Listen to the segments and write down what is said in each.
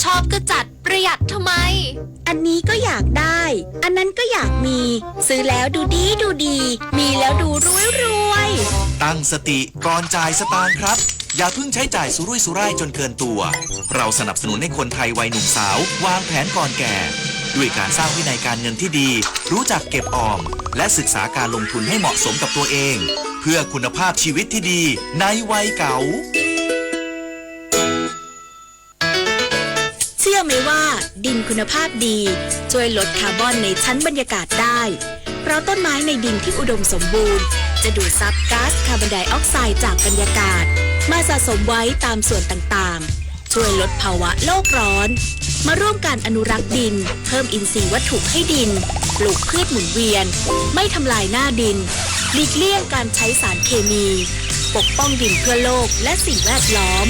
ชอบก็จัด ประหยัดทำไม อันนี้ก็อยากได้ อันนั้นก็อยากมี ซื้อแล้วดูดีดูดี มีแล้วดูรวยรวย ตั้งสติก่อนจ่ายสตางค์ครับ อย่าเพิ่งใช้จ่ายสุรุ่ยสุร่ายจนเกินตัว เราสนับสนุนให้คนไทยวัยหนุ่มสาววางแผนก่อนแก่ ด้วยการสร้างวินัยการเงินที่ดี รู้จักเก็บออม และศึกษาการลงทุนให้เหมาะสมกับตัวเอง เพื่อคุณภาพชีวิตที่ดีในวัยเก๋า เชื่อไหมว่าดินคุณภาพดีช่วยลดคาร์บอนในชั้นบรรยากาศได้ เพราะต้นไม้ในดินที่อุดมสมบูรณ์ จะดูดซับก๊าซคาร์บอนไดออกไซด์จากบรรยากาศ มาสะสมไว้ตามส่วนต่างๆ ช่วยลดภาวะโลกร้อน มาร่วมกันอนุรักษ์ดิน เพิ่มอินทรีย์วัตถุให้ดิน ปลูกพืชหมุนเวียน ไม่ทำลายหน้าดิน หลีกเลี่ยงการใช้สารเคมี ปกป้องดินเพื่อโลกและสิ่งแวดล้อม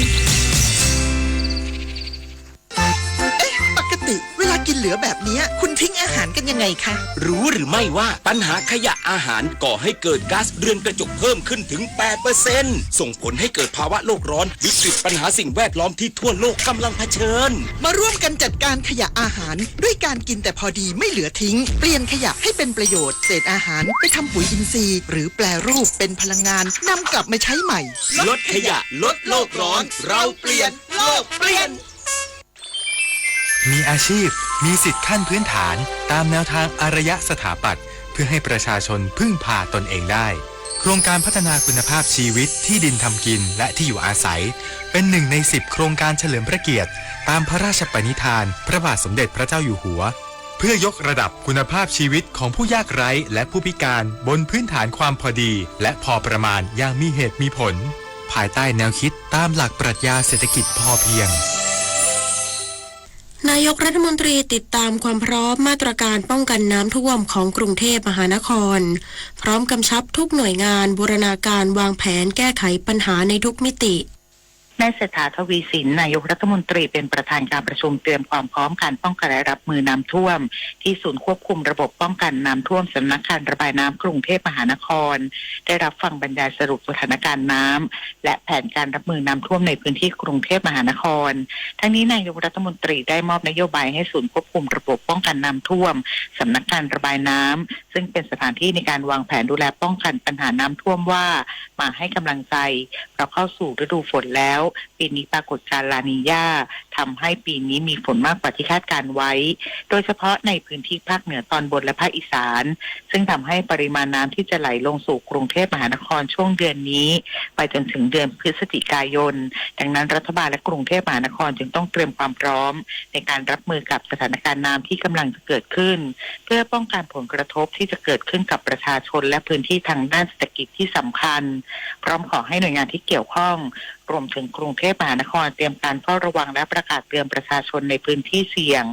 เอ๊ะ ปกติเวลากินเหลือแบบเนี้ย คุณทิ้งอาหารกันยังไงคะ รู้หรือไม่ว่าปัญหาขยะอาหารก่อให้เกิดก๊าซเรือนกระจกเพิ่มขึ้นถึง แปดเปอร์เซ็นต์ ส่งผลให้เกิดภาวะโลกร้อน วิกฤตปัญหาสิ่งแวดล้อมที่ทั่วโลกกำลังเผชิญ มาร่วมกันจัดการขยะอาหาร ด้วยการกินแต่พอดีไม่เหลือทิ้ง เปลี่ยนขยะให้เป็นประโยชน์ เศษอาหารไปทำปุ๋ยอินทรีย์ หรือแปรรูปเป็นพลังงาน นำกลับมาใช้ใหม่ ลดขยะ ลดโลกร้อน เราเปลี่ยน โลกเปลี่ยน มีอาชีพ มีสิทธิ์ขั้นพื้นฐาน ตามแนวทางอารยสถาปัตย์ เพื่อให้ประชาชนพึ่งพาตนเองได้ โครงการพัฒนาคุณภาพชีวิตที่ดินทำกิน และที่อยู่อาศัย เป็นหนึ่งในสิบโครงการเฉลิมพระเกียรติ ตามพระราชปณิธานพระบาทสมเด็จพระเจ้าอยู่หัว เพื่อยกระดับคุณภาพชีวิตของผู้ยากไร้และผู้พิการบนพื้นฐานความพอดี และพอประมาณอย่างมีเหตุมีผล ภายใต้แนวคิดตามหลักปรัชญาเศรษฐกิจพอเพียง นายกรัฐมนตรีติดตามความพร้อมมาตรการป้องกันน้ำท่วมของกรุงเทพมหานคร พร้อมกำชับทุกหน่วยงานบูรณาการวางแผนแก้ไขปัญหาในทุกมิติ นายเศรษฐา ทวีสิน นายกรัฐมนตรีเป็นประธานการประชุมเตรียมความพร้อมการป้องกันและรับมือน้ำท่วม ที่ศูนย์ควบคุมระบบป้องกันน้ำท่วมสำนักการระบายน้ำกรุงเทพมหานคร ได้รับฟังบรรยายสรุปสถานการณ์น้ำ และแผนการรับมือน้ำท่วมในพื้นที่กรุงเทพมหานคร ทั้งนี้นายกรัฐมนตรีได้มอบนโยบายให้ศูนย์ควบคุมระบบป้องกันน้ำท่วม สำนักการระบายน้ำ ซึ่งเป็นสถานที่ในการวางแผนดูแลป้องกันปัญหาน้ำท่วมว่า มาให้กำลังใจ เพราะเข้าสู่ฤดูฝนแล้ว ปีนี้ปรากฏการณ์ลานีญาทำให้ปีนี้มีฝนมากกว่าที่คาดการไว้ โดยเฉพาะในพื้นที่ภาคเหนือตอนบนและภาคอีสาน ซึ่งทำให้ปริมาณน้ำที่จะไหลลงสู่กรุงเทพมหานครช่วงเดือนนี้ ไปจนถึงเดือนพฤศจิกายน ดังนั้นรัฐบาลและกรุงเทพมหานครจึงต้องเตรียมความพร้อมในการรับมือกับสถานการณ์น้ำที่กำลังจะเกิดขึ้น เพื่อป้องกันผลกระทบที่จะเกิดขึ้นกับประชาชนและพื้นที่ทางด้านเศรษฐกิจที่สำคัญ พร้อมขอให้หน่วยงานที่เกี่ยวข้อง รวมถึงกรุงเทพมหานครเตรียมการเฝ้าระวังและประกาศเตือนประชาชนในพื้นที่เสี่ยง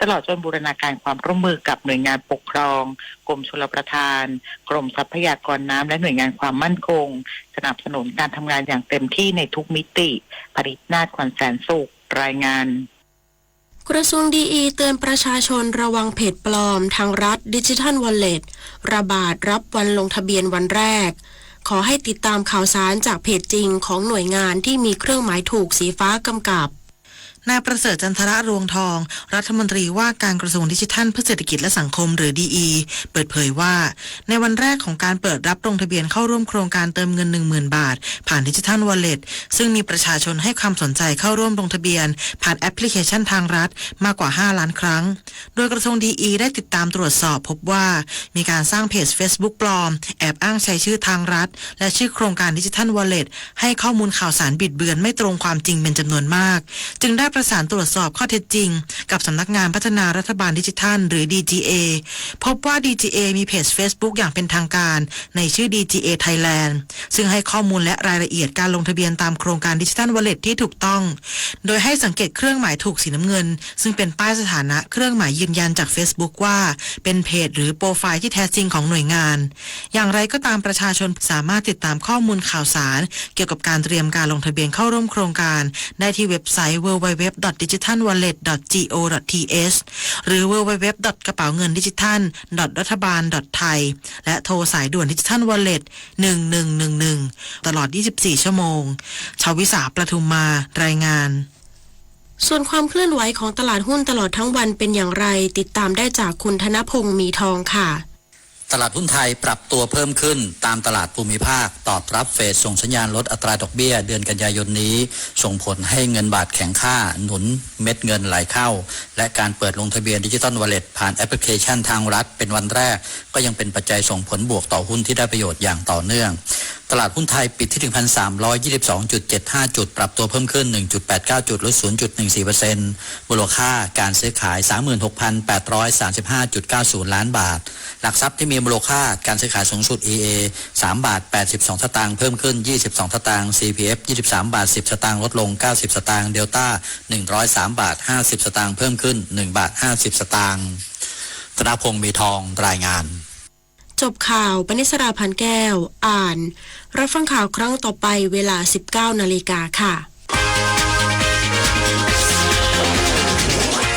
ตลอดจนบูรณาการความร่วมมือกับหน่วยงานปกครอง กรมชลประทาน กรมทรัพยากรน้ำและหน่วยงานความมั่นคง สนับสนุนการทำงานอย่างเต็มที่ในทุกมิติ ผลิตนาถขวัญแสนสุข รายงาน กระทรวงดีอีเตือนประชาชนระวังเพจปลอม ทางรัฐ Digital Wallet ระบาดรับวันลงทะเบียนวันแรก ขอให้ติดตามข่าวสารจากเพจจริงของหน่วยงานที่มีเครื่องหมายถูกสีฟ้ากำกับ นายประเสริฐ จันทรรวงทอง รัฐมนตรีว่าการกระทรวงดิจิทัลเพื่อเศรษฐกิจและสังคม หรือ ดีอี เปิดเผยว่า ในวันแรกของการเปิดรับลงทะเบียนเข้าร่วมโครงการเติมเงิน หนึ่งหมื่น บาท ผ่าน Digital Wallet ซึ่งมีประชาชนให้ความสนใจเข้าร่วมลงทะเบียน ผ่านแอปพลิเคชันทางรัฐมากกว่า ห้าล้านครั้ง โดยกระทรวงดีอีได้ติดตามตรวจสอบพบว่า มีการสร้างเพจ Facebook ปลอม แอบอ้างใช้ชื่อทางรัฐ และชื่อโครงการ Digital Wallet ให้ข้อมูลข่าวสารบิดเบือนไม่ตรงความจริงเป็นจำนวนมาก จึงได้ประสานตรวจสอบข้อเท็จจริง กับสำนักงานพัฒนารัฐบาลดิจิทัล หรือ ดีจีเอ พบว่า ดีจีเอ มีเพจ Facebook อย่างเป็นทางการ ในชื่อ ดีจีเอ Thailand ซึ่งให้ข้อมูลและรายละเอียดการลงทะเบียนตามโครงการ Digital Wallet ที่ถูกต้อง โดยให้สังเกตเครื่องหมายถูกสีน้ำเงิน ซึ่งเป็นป้ายสถานะเครื่องหมายยืนยันจาก Facebook ว่าเป็นเพจหรือโปรไฟล์ที่แท้จริงของหน่วยงาน อย่างไรก็ตามประชาชนสามารถติดตามข้อมูลข่าวสาร เกี่ยวกับการเตรียมการลงทะเบียนเข้าร่วมโครงการ ได้ที่เว็บไซต์ ดับเบิลยู ดับเบิลยู ดับเบิลยู ดอท ดิจิทัลวอลเล็ต ดอท จี โอ ดอท ที เอช หรือ ดับเบิลยู ดับเบิลยู ดับเบิลยู ดอท กระเป๋าเงินดิจิทัล ดอท รัฐบาล ดอท ไทย และโทรสายด่วน Digital Wallet หนึ่งหนึ่งหนึ่งหนึ่ง ตลอด ยี่สิบสี่ ชั่วโมง ชวิสา ประทุมมา รายงาน ส่วนความเคลื่อนไหวของตลาดหุ้นตลอดทั้งวันเป็นอย่างไร ติดตามได้จากคุณธนพงษ์ มีทอง ค่ะ ตลาดหุ้นไทยปรับตัวเพิ่มขึ้นตามตลาดภูมิภาคตอบรับเฟดส่งสัญญาณลดอัตราดอกเบี้ยเดือนกันยายนนี้ ส่งผลให้เงินบาทแข็งค่า หนุนเม็ดเงินไหลเข้า และการเปิดลงทะเบียนดิจิตอลวอลเล็ตผ่านแอปพลิเคชันทางรัฐเป็นวันแรก ก็ยังเป็นปัจจัยส่งผลบวกต่อหุ้นที่ได้ประโยชน์อย่างต่อเนื่อง ตลาดหุ้นไทยปิดที่ หนึ่งพันสามร้อยยี่สิบสองจุดเจ็ดห้า จุด ปรับตัวเพิ่มขึ้น หนึ่งจุดแปดเก้า จุด ลด ศูนย์จุดหนึ่งสี่เปอร์เซ็นต์ มูลค่าการซื้อขาย สามหมื่นหกพันแปดร้อยสามสิบห้าจุดเก้าศูนย์ ล้านบาท หลักทรัพย์ที่มีมูลค่าการซื้อขายสูงสุด อีเอ สามบาท แปดสิบสอง สตางค์ เพิ่มขึ้น ยี่สิบสอง สตางค์ ซีพีเอฟ ยี่สิบสามบาท สิบ สตางค์ ลดลง เก้าสิบ สตางค์ เดลต้า หนึ่งร้อยสามบาท ห้าสิบ สตางค์ เพิ่มขึ้น หนึ่งบาท ห้าสิบ สตางค์ ธนพงษ์ มีทอง รายงาน จบข่าว ปณิสรา พานแก้ว อ่าน รับฟังข่าวครั้งต่อไปเวลา สิบเก้านาฬิกา ค่ะ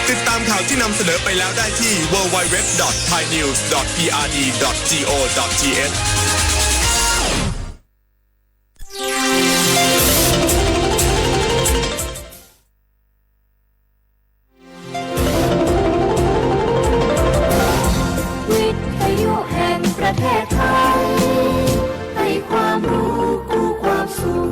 ติดตามข่าวที่นำเสนอไปแล้วได้ที่ ดับเบิลยู ดับเบิลยู ดับเบิลยู ดอท ไทยนิวส์ ดอท พีอาร์ดี ดอท จี โอ ดอท ที เอช วิทยุแห่งประเทศไทย ให้ความรู้คู่ความสุข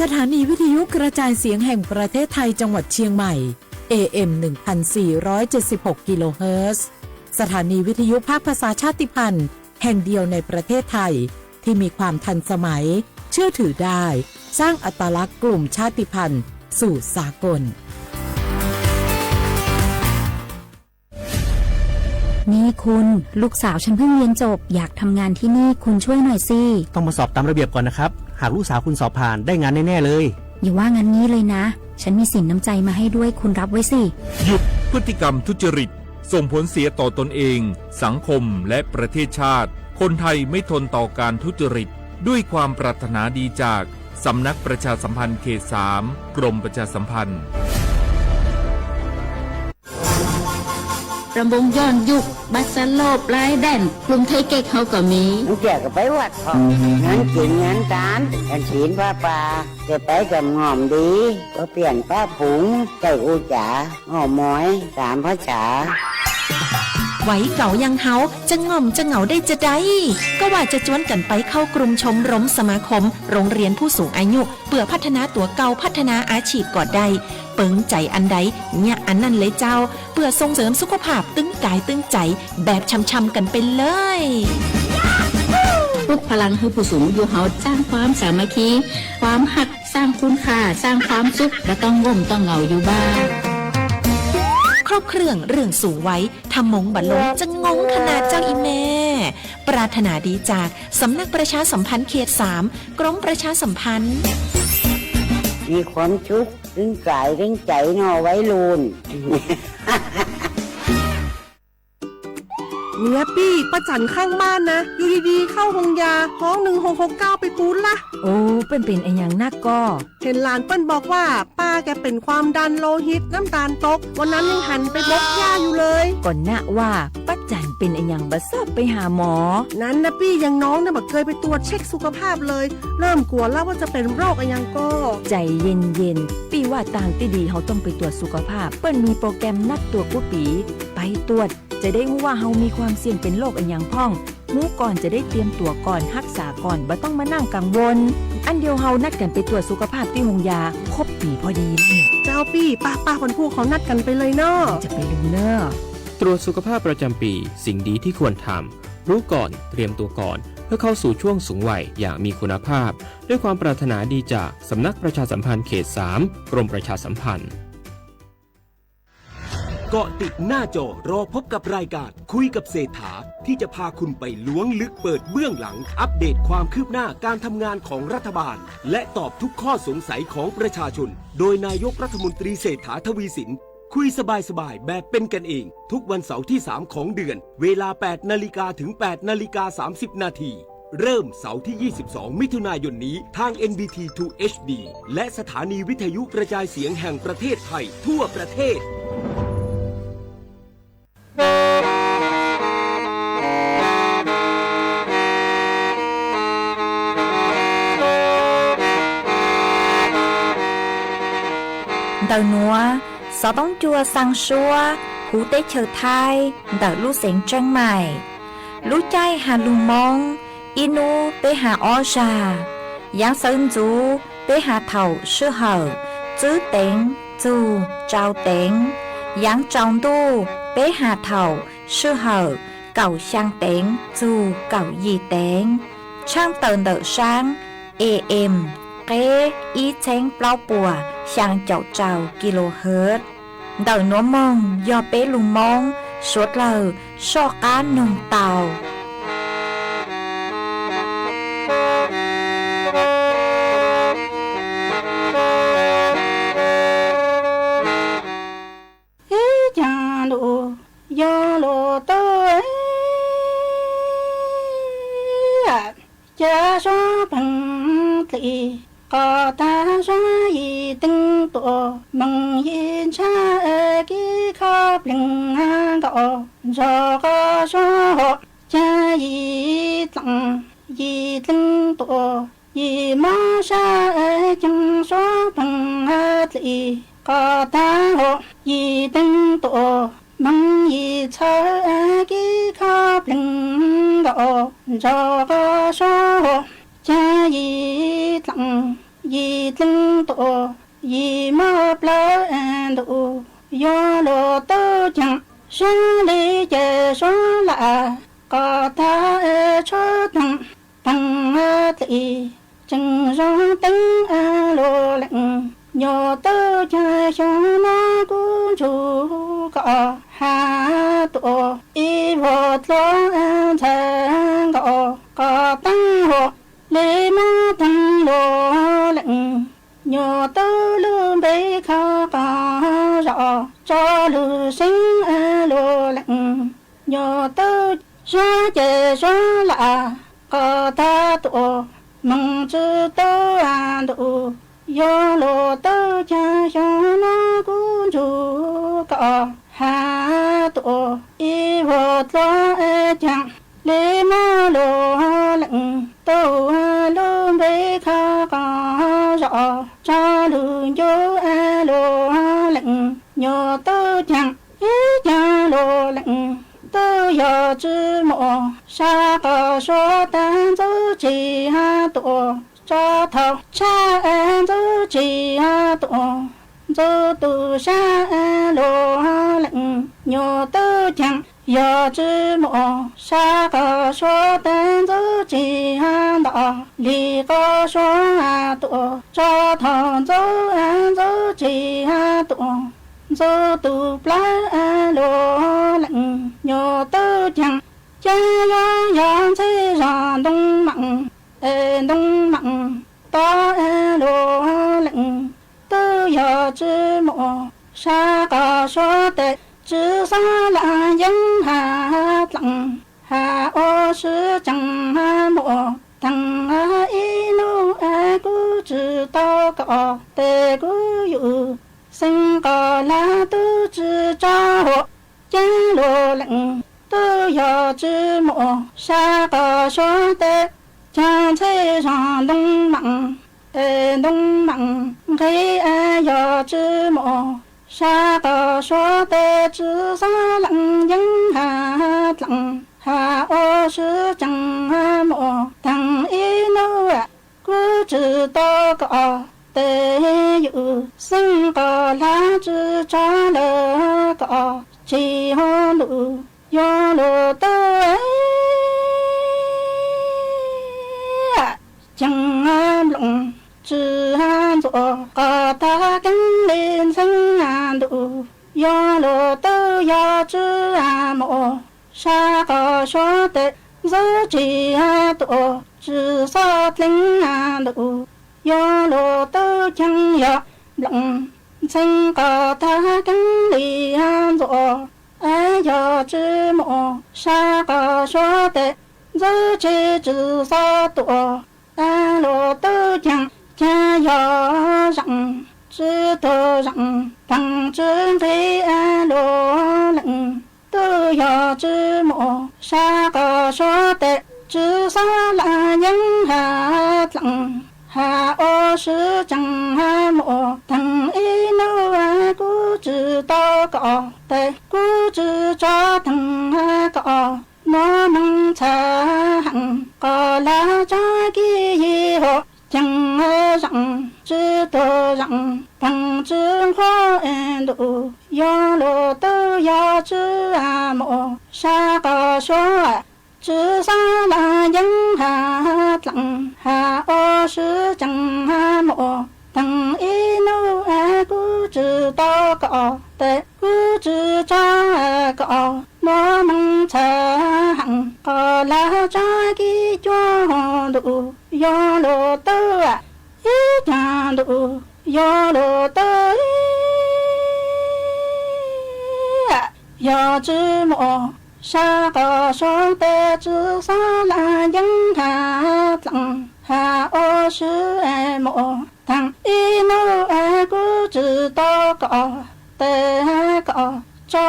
สถานีวิทยุกระจายเสียงแห่งประเทศไทยจังหวัดเชียงใหม่ เอเอ็ม หนึ่งพันสี่ร้อยเจ็ดสิบหก กิโลเฮิรตซ์ สถานีวิทยุภาคภาษาชาติพันธุ์แห่งเดียวในประเทศไทย ที่มีความทันสมัย เชื่อถือได้ สร้างอัตลักษณ์กลุ่มชาติพันธุ์สู่สากล นี่คุณ ลูกสาวฉันเพิ่งเรียนจบ อยากทำงานที่นี่ คุณช่วยหน่อยสิ ต้องมาสอบตามระเบียบก่อนนะครับ หากลูกสาวคุณสอบผ่าน ได้งานแน่ๆเลย อย่าว่างั้นงี้เลยนะ ฉันมีสินน้ำใจมาให้ด้วย คุณรับไว้สิ หยุดพฤติกรรมทุจริต ส่งผลเสียต่อตนเอง สังคม และประเทศชาติ คนไทยไม่ทนต่อการทุจริต ด้วยความปรารถนาดีจาก สำนักประชาสัมพันธ์เขตสาม กรมประชาสัมพันธ์ รำวงย้อนยุค บัสโลปลายแดน กลุ่มไทยเก๊กเฮาก็มี มันเกี่ยวกับไปวัดพ่อง งานกินงานการ กันศีลผ้าป่า จะไปกับง่อมดี ก็เปลี่ยนป้าผุง ใส่กูจ๋า ง่อมหมอย สามภาษา วัยเก่าอย่างเฮา จะง่อมจะเหงาได้จะใด ก็ว่าจะจวนกันไปเข้ากลุ่มชมรมสมาคม โรงเรียนผู้สูงอายุ เปื่อพัฒนาตั๋วเก่า พัฒนาอาชีพก็ได้ เปิงใจ๋อันใด เยียะอันนั้นเลยเจ้า เปื่อส่งเสริมสุขภาพตึงกายตึงใจ๋ แบบช่ำๆกันไปเลย ปลุกพลังหื้อผู้สูงอายุเฮา สร้างความสามัคคี ความฮัก สร้างคุณค่า สร้างความสุข บ่ต้องง่มต้องเหงาอยู่บ้าน ครบเครื่องเรื่องสูงวัย ถ้าม้งบ่ลง จะงงขนาดเจ้าอีแม่ ปรารถนาดีจาก สำนักประชาสัมพันธ์เขตสาม กรมประชาสัมพันธ์ มีความสุข ตึงกายตึงใจ๋เนาะวัยรุ่น เมียปี้ ป้าจั๋นข้างบ้านนะ อยู่ดีๆ เข้าโฮงยา ฮ้อง หนึ่งหกหกเก้า ไปปู๊ดละ โอ้ เปิ้นเป๋นอะหยังนักก่อ เห็นหลานเปิ้นบอกว่า ป้าแกเป็นความดันโลหิต น้ำตาลตก วันนั้นยังหันไปบกหญ้าอยู่เลย ก่อนนะว่า ป้าจั๋นเป๋นอะหยังบ่ซอบไปหาหมอ นั้นนะปี้ อย่างน้องเนี่ยบ่เคยไปตรวจเช็คสุขภาพเลย เริ่มกลัวแล้วว่าจะเป็นโรคอะหยังก่อ ใจเย็นๆ ปี้ว่าตางตี้ดีเฮาต้องไปตรวจสุขภาพ เปิ้นมีโปรแกรมนัดตรวจกู้ปี๋ ไปตรวจ จะได้ฮู้ว่าเฮามีความเสี่ยงเป็นโรคอะหยังพ่อง ฮู้ก่อนจะได้เตรียมตั๋วก่อน ฮักษาก่อน บ่ต้องมานั่งกังวล อันเดียวเฮานัดกั๋นไปตรวจสุขภาพตี้โฮงยา ครบปี๋พอดีเลย เจ้าปี้ ป้าๆ วันพูกเขานัดกันไปเลยเนาะ จะไปลืมเน่อ ตรวจสุขภาพประจำปี สิ่งดีที่ควรทำ รู้ก่อน เตรียมตัวก่อน เพื่อเข้าสู่ช่วงสูงวัยอย่างมีคุณภาพ ด้วยความปรารถนาดีจากสำนักประชาสัมพันธ์เขตสาม กรมประชาสัมพันธ์ เกาะติดหน้าจอรอพบกับรายการคุยกับเศรษฐา ที่จะพาคุณไปล้วงลึกเปิดเบื้องหลัง อัปเดตความคืบหน้าการทำงานของรัฐบาล และตอบทุกข้อสงสัยของประชาชน โดยนายกรัฐมนตรีเศรษฐาทวีสิน คุยสบายๆ แบบเป็นกันเอง ทุกวันเสาร์ที่ สาม ของเดือน เวลา แปดนาฬิกา ถึง แปดนาฬิกา สามสิบนาที เริ่มเสาร์ที่ ยี่สิบสอง มิถุนายนนี้ ทาง เอ็น บี ที ทู เอช ดี และสถานีวิทยุกระจายเสียงแห่งประเทศไทย ทั่วประเทศ Ntawm nuav, xov tooj cua xaa suab huv teb chaws Thaib ntawm lub xeev Tsheeb Maim. Lub caij has lug Moob, ib nub peb has ob zag. Yaav sawv ntxuv peb has thaum sij hawm tsib teev txug rau teev. Yaav tsaus ntuj peb has thaum sij hawm kaum xyaa teev txug kaum yim teev. Tshaaj tawm ntawm saab A M qeb ib txheeb plaub puas xyaa caum rau kilohertz. Ntawm nuav moog yog peb lug Moob suav dlawg soj qaab noog tau. Ib caag ntuj yuav lug tub, ca suab peeg dlim, qos tag suab yim teev tuam, moog yim ntshab kib khob pleeg nkaus, nrog qos suab hom ca yim dlaam yim teev tuam, yim mob sab caag suab peeg dlim, qos tag hom yim teev tuam, moog yim txhawv kib khob pleeg nkaus, nrog qos suab hom ca yim dlaam yim teev tuam, yim mob plawv ntuj yuav lug tub caag, sab li ces suab lam, qos tag tshuab taag peeg dlim, tseem zoo teeb lug leej, yuav tub caag xyoo no kuv nrug koj has tuam, ib vuag dluab ntxhais nkaus, qos taag hom li mob taag lug leej, yuav tub lub npe khov qos zog, tso lug seeb lug leej, yuav tub suab ces suab lam, qos tag tuam, moog tsi tub ntuj yuav lug tub caag, xyoo no kuv nrug koj has tuam, ib vuag dluab caag li mob lug leej, tub lub npe khov qos zog, tso lug ncu lug leej, yuav tub caag ib caag lug leej, tub yog tsi muaj sab qos suab tag ntxub tsi tuam, tso thaum tshab ntxub tsi tuam, ntxub tub sab lug leej, yuav tub caag yog tsi muaj sab qos suab tag ntxub tsi nto, li qos suab tuam, tso thaum ntxub ntxub tsi tuam, ntxub tub plawv lug leej, yuav tub caag ca yog yog ntxheb zog ntoo maam, es ntoo maam tob lug leej, tub yog tsi muaj sab qos suab tes, tsi xob lam yeeb has dlaam, has ua si tseem muaj taag, ib nub kuv tsi tau koj tes, kuv yug xeeb qos lag tub tsi tso huam ca lug leej, tub yog tsi muaj sab qos suab tes, caag ntxheb zog ntoo maam, es ntoo maam nqhis, yog tsi muaj sab qos suab tes, tsi xob lam yeeb has dlaam, has ua si tseem muaj taag, ib nub kuv tsi tau koj tes, yug xeeb qos lag tsi tso lawm koj, tsi huv ntuj yuav lug tub caag nplooj tsi ntxuav, qos tag keeb li ntxheeb ntuj yuav lug tub, yog tsi muaj sab qos suab tes, ntxub tsi tuam, tsi xob dleeg ntuj yuav lug tub, caag yog nplooj ntxheeb qos tag keeb li ntxuav, yog tsi muaj sab qos suab tes, ntxub tsi tsi xob tuam, lug tub caag, caag yog zaam tsi tug zaam, taag tsi nqhis lug leej, tub yog tsi muaj sab qos suab tes, tsi xob lam yeeb has dlaam, has ua si tseem muaj taag, ib nub tsis tau kom tes, kuv tsis tso teeg kom nuav moog txhaj heev, qos laj tso kib yig huv ceev zeem, tsis tuag zeem, peeg tsis nqhuab ntuj, yuav luag tub yog tsis muaj, sab qos suav tsis xaav laj yeeb has dlaab, has ua sib tseem muaj, teeg ib nub es kuv tsis tau kom tes, kuv tsis tso kom nuav moog txhaj heev, qos laj tso kib cuag ntuj, yuav luag tub ib caag ntuj, yuav luag tub ib, yog tsis muaj, sab qos suav tes tsis xaav laj yeeb has dlaab, has ua sib muaj, teeg ib nub es kuv tsis tau kom tes, kom tso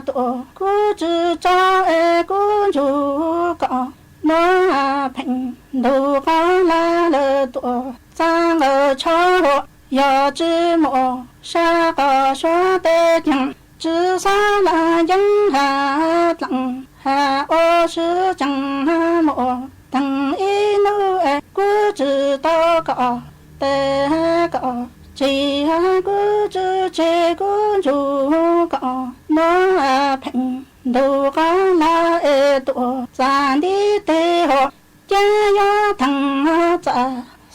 tuaj, kuv tsis tso es kuv ntsug kom nuav pheej, ntug qos laj lawm tuaj txav nqawm tsho huv, yog tsis muaj, sab qos suav tes caag tsis xaav laj yeeb has dlaab, has ua sib tseem muaj, teeg ib nub es kuv tsis tau kom tes, kom tseg, kuv tsis tseg kuv ntsug kom nuav pheej, ntug qos laj es tuaj txav ntiv teg huv, ces yog theej txav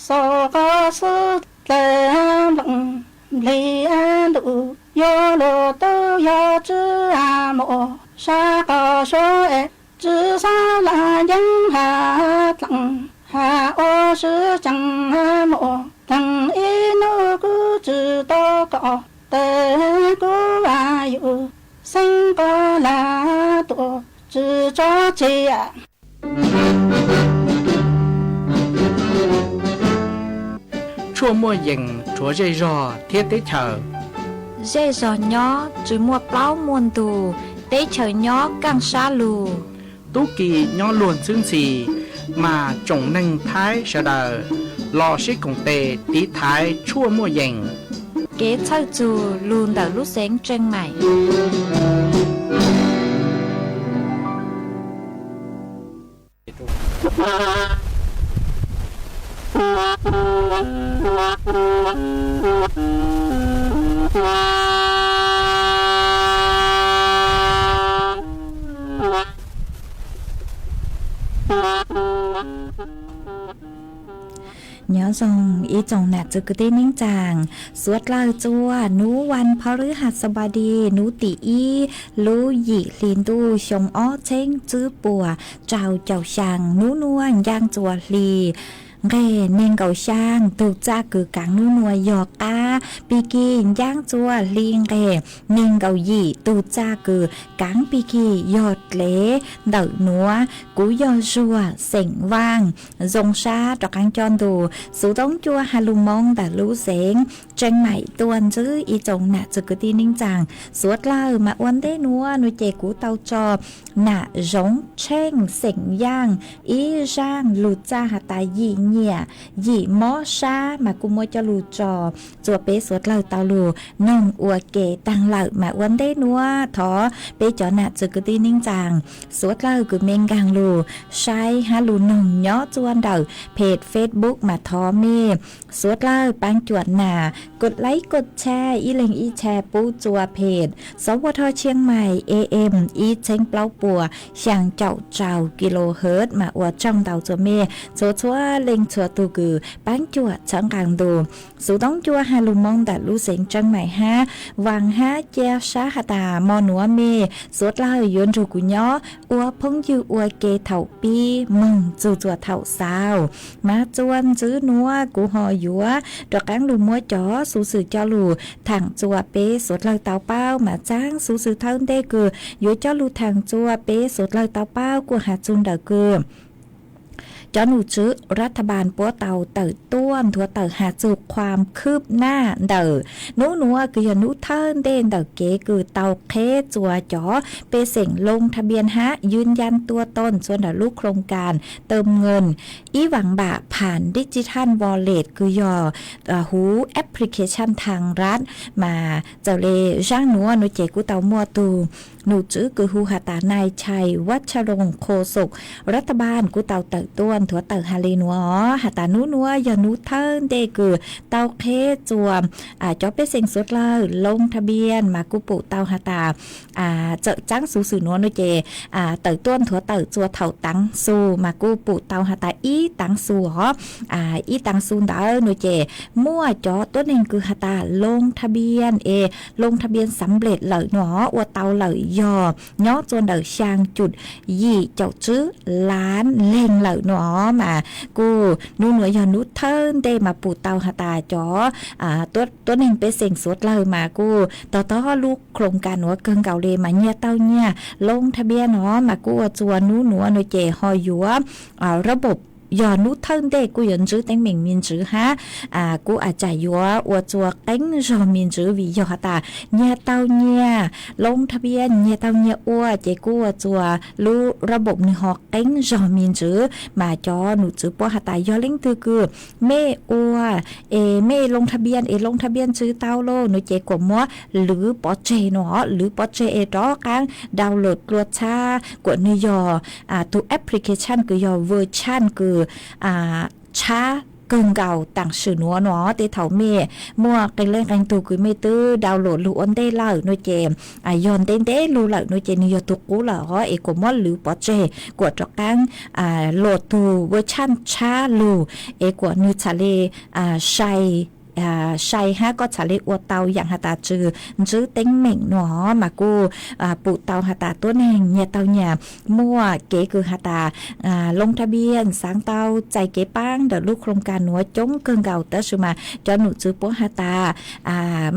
xaus qos xwb dlaim nplooj nplig ntuj, yuav luag tub yog tsis muaj, sab qos suav es tsis xaav laj yeeb has dlaab, has ua sib tseem muaj, teeg ib nub kuv tsis tau kom tes, kuv yuav xeeb qos laj tuaj tsis tso tseg. Tshuaj muaj yees rhuav zej zog thiab teb chaws. Zej zog nyob tsis muaj plaub muaj ntug, teb chaws nyob kaaj sab lug. Tub ki nyob luag ntxwb ntxhi, mas tsoom neeg Thaib sawv daws los sib koom tes tiv thaiv tshuaj muaj yees. Kev txhawj txug lug ntawm lub xeev Tseem Maim. Nyob zoo ib tsoom nam txwv kwv tij neej tsaa, suav dlawg txua nub vas phau lwb has xab npab di, nub tim ib lub yim hli ntuj xyoo ob txheeb tsib puas rau caum xyaa, nub nuav ncaaj txuas hli nqeg neeg nkaum xyaa, tug txaj kws kaav nub nuav yog qaab pig kig, ncaaj txuas hli nqeg neeg nkaum yim, tug txaj kws kaav pig kig yog dlev ntawm nuav. Kuv yog Zuag xeem Vaaj, zoo sab rov qaab coj ntu xuv toob cua has lug moo ntawm lub xeev Tseem Maim tuaj ntsib ib tsoom nam txwv kwv tij neej tsaa. Suav dlawg mas ua ntej nuav nuav ces kuv tau tso nam Zoov Tsheej xeem Yaaj ib zaaj lug txaj has tas yim nyam yim mob sab mas kuj muab coj lug tso txua peb suav dlawg tau lug noog ua ke taag lawm. Mas ua ntej nuav thov peb cov nam txwv kwv tij neej tsaa, suav dlawg kws mej nkaag lug saib hab lug noog nyob txua ntawm peg Facebook mas thov mej suav dlawg paab cuam nam kod like kod share ib leeg ib share pub txua peg Sov Ua Dho Tsheej Maim A M ib txheeb plaub puas xyaa caum rau kilohertz mas ua tsaug ntau txua mej txhua txhua leej txhua tug kws paab cuam txhawb nqaa ntu xuv toob cua has lug moo ntawm lub xeev Tseem Maim hab vaam hab ca sab has tas mo nuav mej suav dlawg yuav nrug kuv nyob ua phooj ywg ua ke thaum pib moog txug txua thaum xaus. Mas txua ntsib nuav kuv ho yuav rov qaab lug muab cov xuv xwm coj lug thaam txua peb suav dlawg tau paub. Mas txaam xuv xwm thawj ntej kws yuav coj lug thaam txua peb suav dlawg tau paub kuj has txug ntawm kws cov nom tswv รัฐบาล puab tau tawm tuaj nthuav tawm has txug ความคืบหน้า ntawm nub nuav kws yog nub thawj ntej ntawm kev kws tau qheb txuas cov pej xeem ลงทะเบียน hab ยืนยันตัวตน txuas ntawm lub โครงการเติมเงิน ib vas npam ผ่าน ดิจิทัลวอลเล็ต kws yog huv application ทางรัฐ mas txawm le zaaj nuav nuav ces kuj tau muaj tug nom tswv kws hu has tas นายชัย วัชรงค์ โฆษกรัฐบาล kuj tau tawm tuaj nthuav tawm has le nuav os, has tas nub nuav yog nub thawj ntej kws tau qheb txuas cov pej xeem suav dlawg ลงทะเบียน mas kuj pum tau has tas txawm txaab xuv xwm nuav nuav ces tawm tuaj nthuav tawm txuas thaum taav xu mas kuj pum tau has tas ib taav xu os. Ib taav xu ntawd nuav ces muaj cov tuab neeg kws has tas ลงทะเบียน es ลงทะเบียนสำเร็จ lawm nuav os, ua tau lawm yog nyob txuas ntawm xyaa cum yim caum tswb laav leeg lawm nuav os, mas kuj nub nuav yog nub thawj ntej mas pum tau has tas cov tuab neeg pej xeem suav dlawg mas kuj tog tog lub โครงการ nuav kawg nkaus le mas nyiag tau nyiag ลงทะเบียน os mas kuj ua txuas nub nuav nuav ces ho yuav ระบบ yog nub thawj ntej kuj yuav ntswb teeb meem me ntsis hab kuj a tsam yuav ua txuas qeeb zog me ntsis vim yog has tas nyiag tau nyiag ลงทะเบียน nyiag tau nyiag ua ces kuj ua txuas lub ระบบ nwg ho qeeb zog me ntsis, mas cov nom tswv puab has tas yog leej twg kws mej ua es mej ลงทะเบียน es ลงทะเบียน tswv tau lawm nuav ces kuas muab lwv pov tseg nuav os, lwv pov tseg es rov qaab download dlua txhab kuas nwg yog tug application kws yog version kws tshab kawg nkaus taam sim nuav nuav os. Tej thaum mej muaj qee leej qee tug kws mej twb download lug ua ntej lawm nuav ces yog ntev ntev lug lawm nuav ces nwg yog tug qub lawm os, es kuas muab lwv pov tseg kuas rov qaab luas tug version tshab lug es kuas nwg txhad le sai sai hab koj txhad le ua tau yaam has tas tsw ntswb teeb meem nuav os, mas kuj pum tau has tas tuab neeg nyiag tau nyiag muaj kev kws has tas ลงทะเบียน xaav tau txais kev paab ntawm lub โครงการ nuav coob kawg nkaus tab sis mas cov nom tswv puab has tas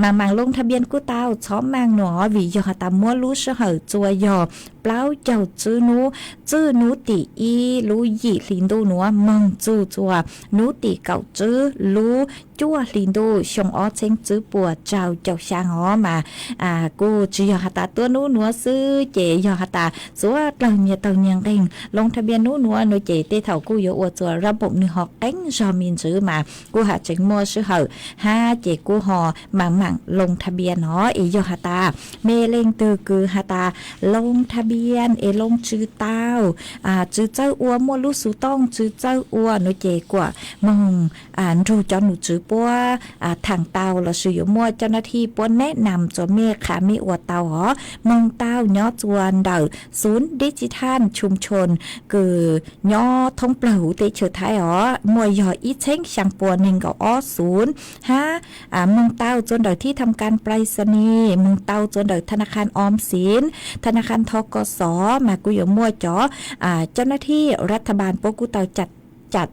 maam maam ลงทะเบียน kuj tau, txhob maam nuav os vim yog has tas muab lub sij hawm txuas yog plaub caug tswb nub, txwj nub tim ib lub yim hli ntuj nuav moog txug txuas nub tim kaum tswb lub cuaj hli ntuj xyoo ob txheeb tswb puas rau caum xyaa os, mas kuj tsi yog has tas tuab nub nuav xwb ces yog has tas suav dlawg nyiag taug nyiag nqeeg ลงทะเบียน nub nuav nuav ces tej thaum kuj yuav ua txuas ระบบ nwg ho qeeb zog me ntsis mas kuj has tseem muaj sij hawm hab ces kuj ho maam maam ลงทะเบียน os. Es yog has tas mej leej twg kws has tas ลงทะเบียน es ลง tsw tau, tsw txawj ua, muaj lub xuv tooj tsw txawj ua nuav ces kuas moog nrug cov nom tswv puab thaam tau lossis yuav muaj เจ้าหน้าที่ puab แนะนำ txuas mej qha mej ua tau os. Moog tau nyob txuas ntawm ศูนย์ดิจิทัลชุมชน kws nyob thoob plawg huv teb chaws Thaib os, muaj yog ib txheeb xyaa pua neeg nkaum ob xu hab moog tau txuas ntawm ที่ทำการไปรษณีย์, moog tau txuas ntawm ธนาคารออมสิน, ธนาคาร ทกส mas kuj yuav muaj cov เจ้าหน้าที่รัฐบาล puab kuj tau cam cov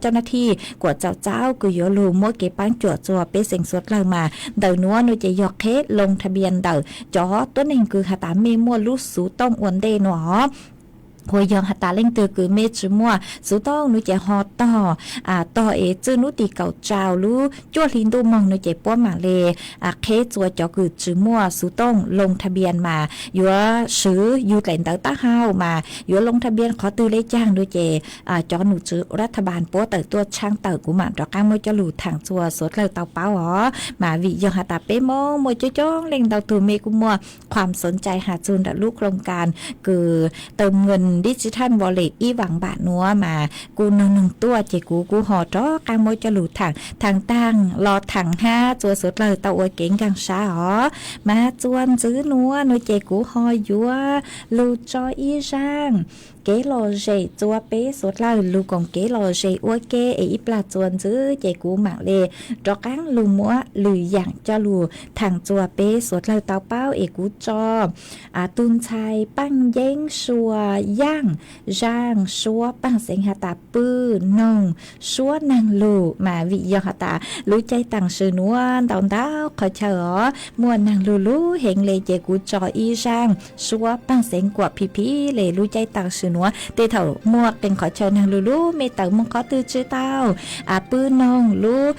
เจ้าหน้าที่ kuas txaus txaus kws yuav lug muab kev paab cuam txuas pej xeem suav dlawg mas ntawm nuav nuav ces yog qheb ลงทะเบียน ntawm cov tuab neeg kws has tas mej muaj lub xuv tooj ua ntej nuav os. Hu yog has tas leej twg kws mej tsi muaj xuv tooj nuav ces ho tog, tog es txwj nub tim kaum rau lub cuaj hli ntuj moog nuav ces puab maam le qheb txuas cov kws tsi muaj xuv tooj ลงทะเบียน mas yuav swv yug dlaim ntawv taub hau mas yuav ลงทะเบียน qhov twg le caag nuav ces cov nom tswv รัฐบาล puab tawm tuaj tshaaj tawm kuv maam rov qaab muab coj lug thaam txuas suav dlawg tau paub os. Mas vim yog has tas peb Moob muaj coob coob leej ntau tug mej kuj muaj ความสนใจ has txug ntawm lub โครงการ kws เติมเงินดิจิทัลวอลเล็ต ib vas npam nuav mas kuj noog noog tuaj ces kuv kuj ho rov qaab muab coj lug thaam, thaam taag los thaam hab txuas suav dlawg tau ua kev nkaag sab os. Mas txuas ntxiv nuav nuav ces kuv ho yuav lug tso ib zaaj kev lom zem txuas peb suav dlawg, lug koom kev lom zem ua ke es ib plag txuas ntxiv ces kuv maam le rov qaab lug muab lwm yaam coj lug thaam txuas peb suav dlawg tau paub es kuv tso tug ntxhais Paaj Yeeb Sua Yaaj zaaj suab Paaj Xeev has tas pw noog suab naag lug mas vim yog has tas lub caij taam sim nuav ntau ntau qhov chaw os muaj naag lug lug heev le ces kuv tso ib zaaj suab Paaj Xeev kuam phim phim le lub caij taam sim nuav. Tej thaum muaj qee qhov chaw neeg lug lub me tawm moog qhov twg tsi tau pw noog lub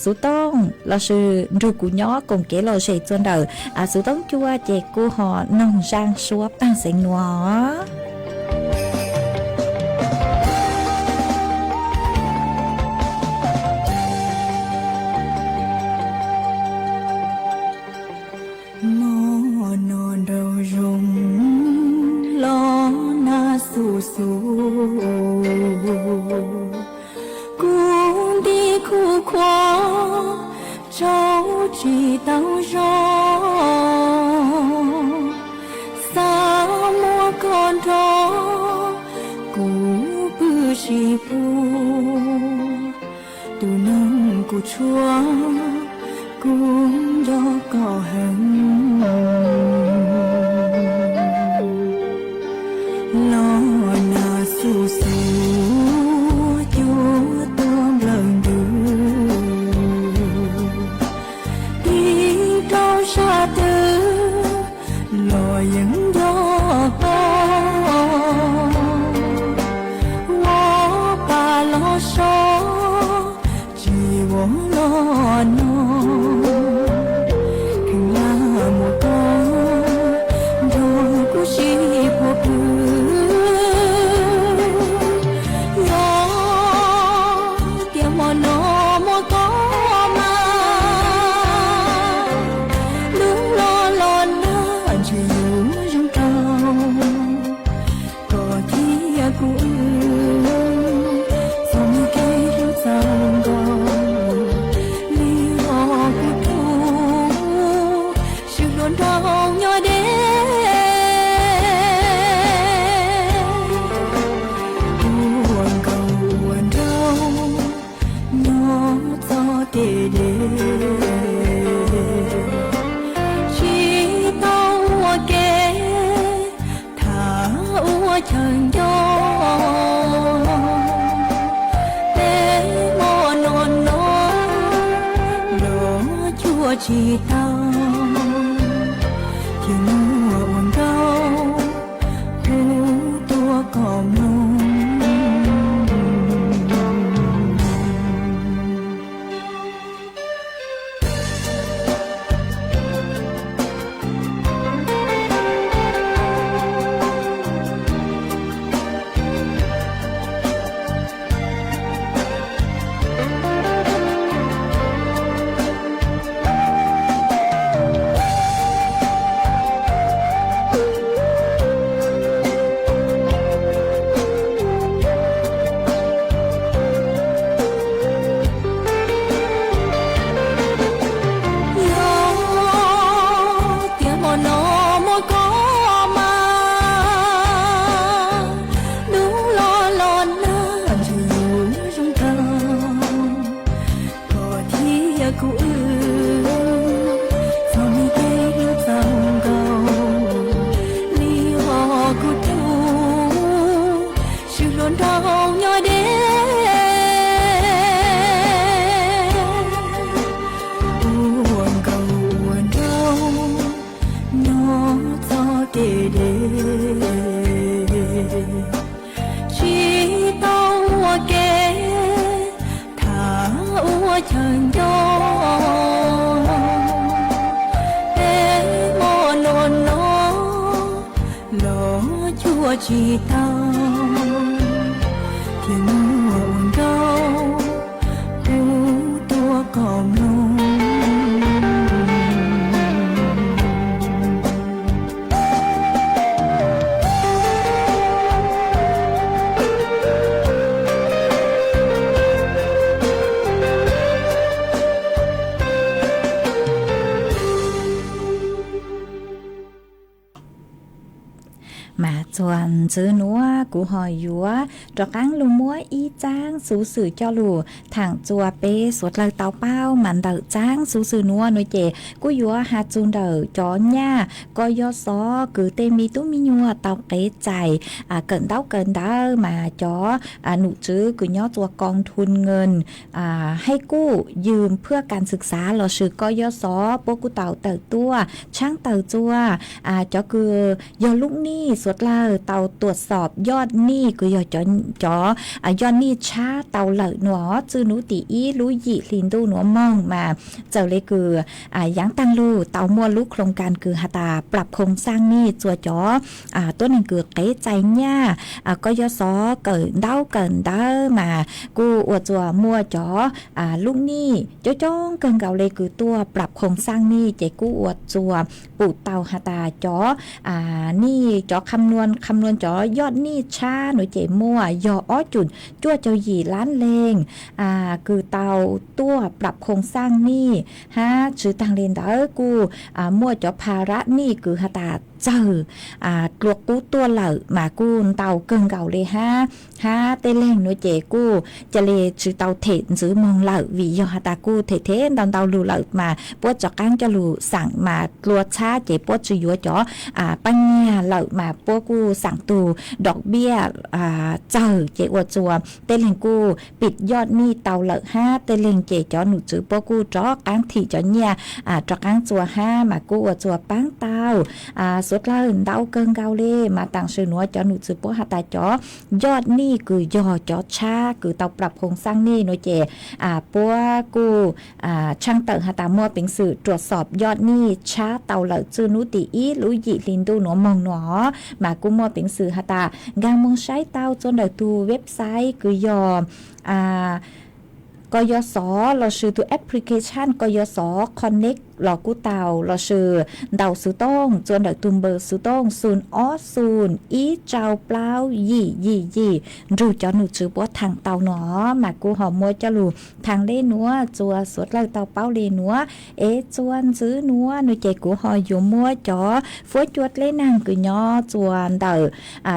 xuv tooj lossis nrug kuv nyob koom kev lom zem txug ntawm xuv tooj cua ces kuj ho noog zaaj suab paag xeev nuav. Mob no nraug zoo los nag xu xu, kuv nti kuv khuam tsaug tsis tau zoo, xav muab koj nrog kuv pw sib puag. Tus neeg kuv tshuav, kuv nco koj heev. Los nag xu xu, cua tuag nplawg ntws, tig rau sab twg los yeej nco koj. Ua pa los so, tsis ua los no, kheev lam muab koj nrog kuv sib puag pw. Yog tias hmo no muaj koj mas, lub hmo los nag ntshe yuav zoo rau koj thiab kuv wb, txoj kev hlub txaus nkaus li os kuv tub, sib hlub nrog nyob deb. Ua nkauj ua nraug nyob txoj kev deb, tsis tau ua ke tham ua chaw nco. Peb hmo no no los cuag tsis tau, ces muaj ua nkauj hu tuaj kom mloog. Yog tias hmo no muaj koj mas, lub hmo los nag ntshe yuav zoo rau koj thiab kuv wb, txoj kev hlub txaus nkaus li os kuv tub, sib hlub nrog nyob deb. Ua nkauj ua nraug nyob txoj kev deb, tsis tau ua ke tham ua chaw nco. Peb hmo no no los cuag tsis tau, ces muaj ua nkauj hu tuaj kom mloog. Mas txuas ntxiv nuav kuv ho yuav rov qaab lug muab ib txaab xuv xwm coj lug thaam txuas peb suav dlawg tau paub. Mas ntawm txaab xuv xwm nuav nuav ces kuj yuav has txug ntawm cov nyaj koj yog xov kws tej me tub me nyuam tau qev txais kawm ntaub kawm ntawv, mas cov num tswv kws nyob txuas koos thun nkees hej kuj ywg phwaj kas xwm xav lossis koj yog xov puab kuj tau tawm tuaj tshaab tawm txuas cov kws yog lub nij suav dlawg dlawg tau tuam xob yoj nij kws yog cov yoj nij tshab tau lawm nuav, txwj nub tim ib lub yim hli ntuj nuav moog mas txawm le kws yaav taag lug tau muaj lub khoo kas kws has tas plab khoo xaaj nij rua cov tuab neeg kws qev txais nyaj, koj yog xov kawm ntaub kawm ntawv mas kuj ua rua muaj cov lub nij coob coob kawg nkaus le kws tuaj plab khoo xaaj nij ces kuj ua rua pum tau has tas cov nij cov kham nuan kham nuan cov yoj nij tshab nuav ces muaj yog ob cum cuaj caug yim lab leeg kws tau tuaj plab khoo xaaj nij hab. Tsi taag le ntawd kuj muaj cov pha rab nij kws has tas txawg dlua qub tuaj lawm mas kuj ntau kawg nkaus le hab. Hab tej leeg nuav ces kuj ca le tsi tau them ntxiv moog lawm vim yog has tas kuj them them ntau ntau lug lawm mas puab rov qaab coj lug xaam mas dlua tshab ces puab tsi yuav cov paab nyiag lawm mas puab kuj xaam tug dov npiaj txawg ces ua rua tej leeg kuj pim yoj nij tau lawm hab tej leeg ces cov num tswv puab kuj rov qaab thim cov nyiaj rov qaab rua hab mas kuj ua rua paab tau suav dlawg ntau kawg nkaus le mas taam sim nuav cov num tswv puab has tas cov yoj nij kws yog cov tshab kws tau plab khoo xaaj nij nuav ces puab kuj tshaaj tawm has tas muaj peev xwm tuam xob yoj nij tshab tau lawm txwj nub tim ib lub yim hli ntuj nuav moog nuav mas kuj muaj peev xwm has tas nkaag moog saib tau rua ntawm tug website kws yog koj yog xov lossis tug application koj yog xov Connect los kuj tau lossis ntaus xuv tooj rua ntawm tug npawb xuv tooj xum ob xum ib rau plaub yim yim yim nrug cov num tswv puab thaam tau nuav mas kuj ho muab coj lug thaam le nuav rua suav dlawg tau paub le nuav. Es rua ntxiv nuav nuav ces kuv ho yuav muab cov fuab cua dleb naag kws nyob rua ntawm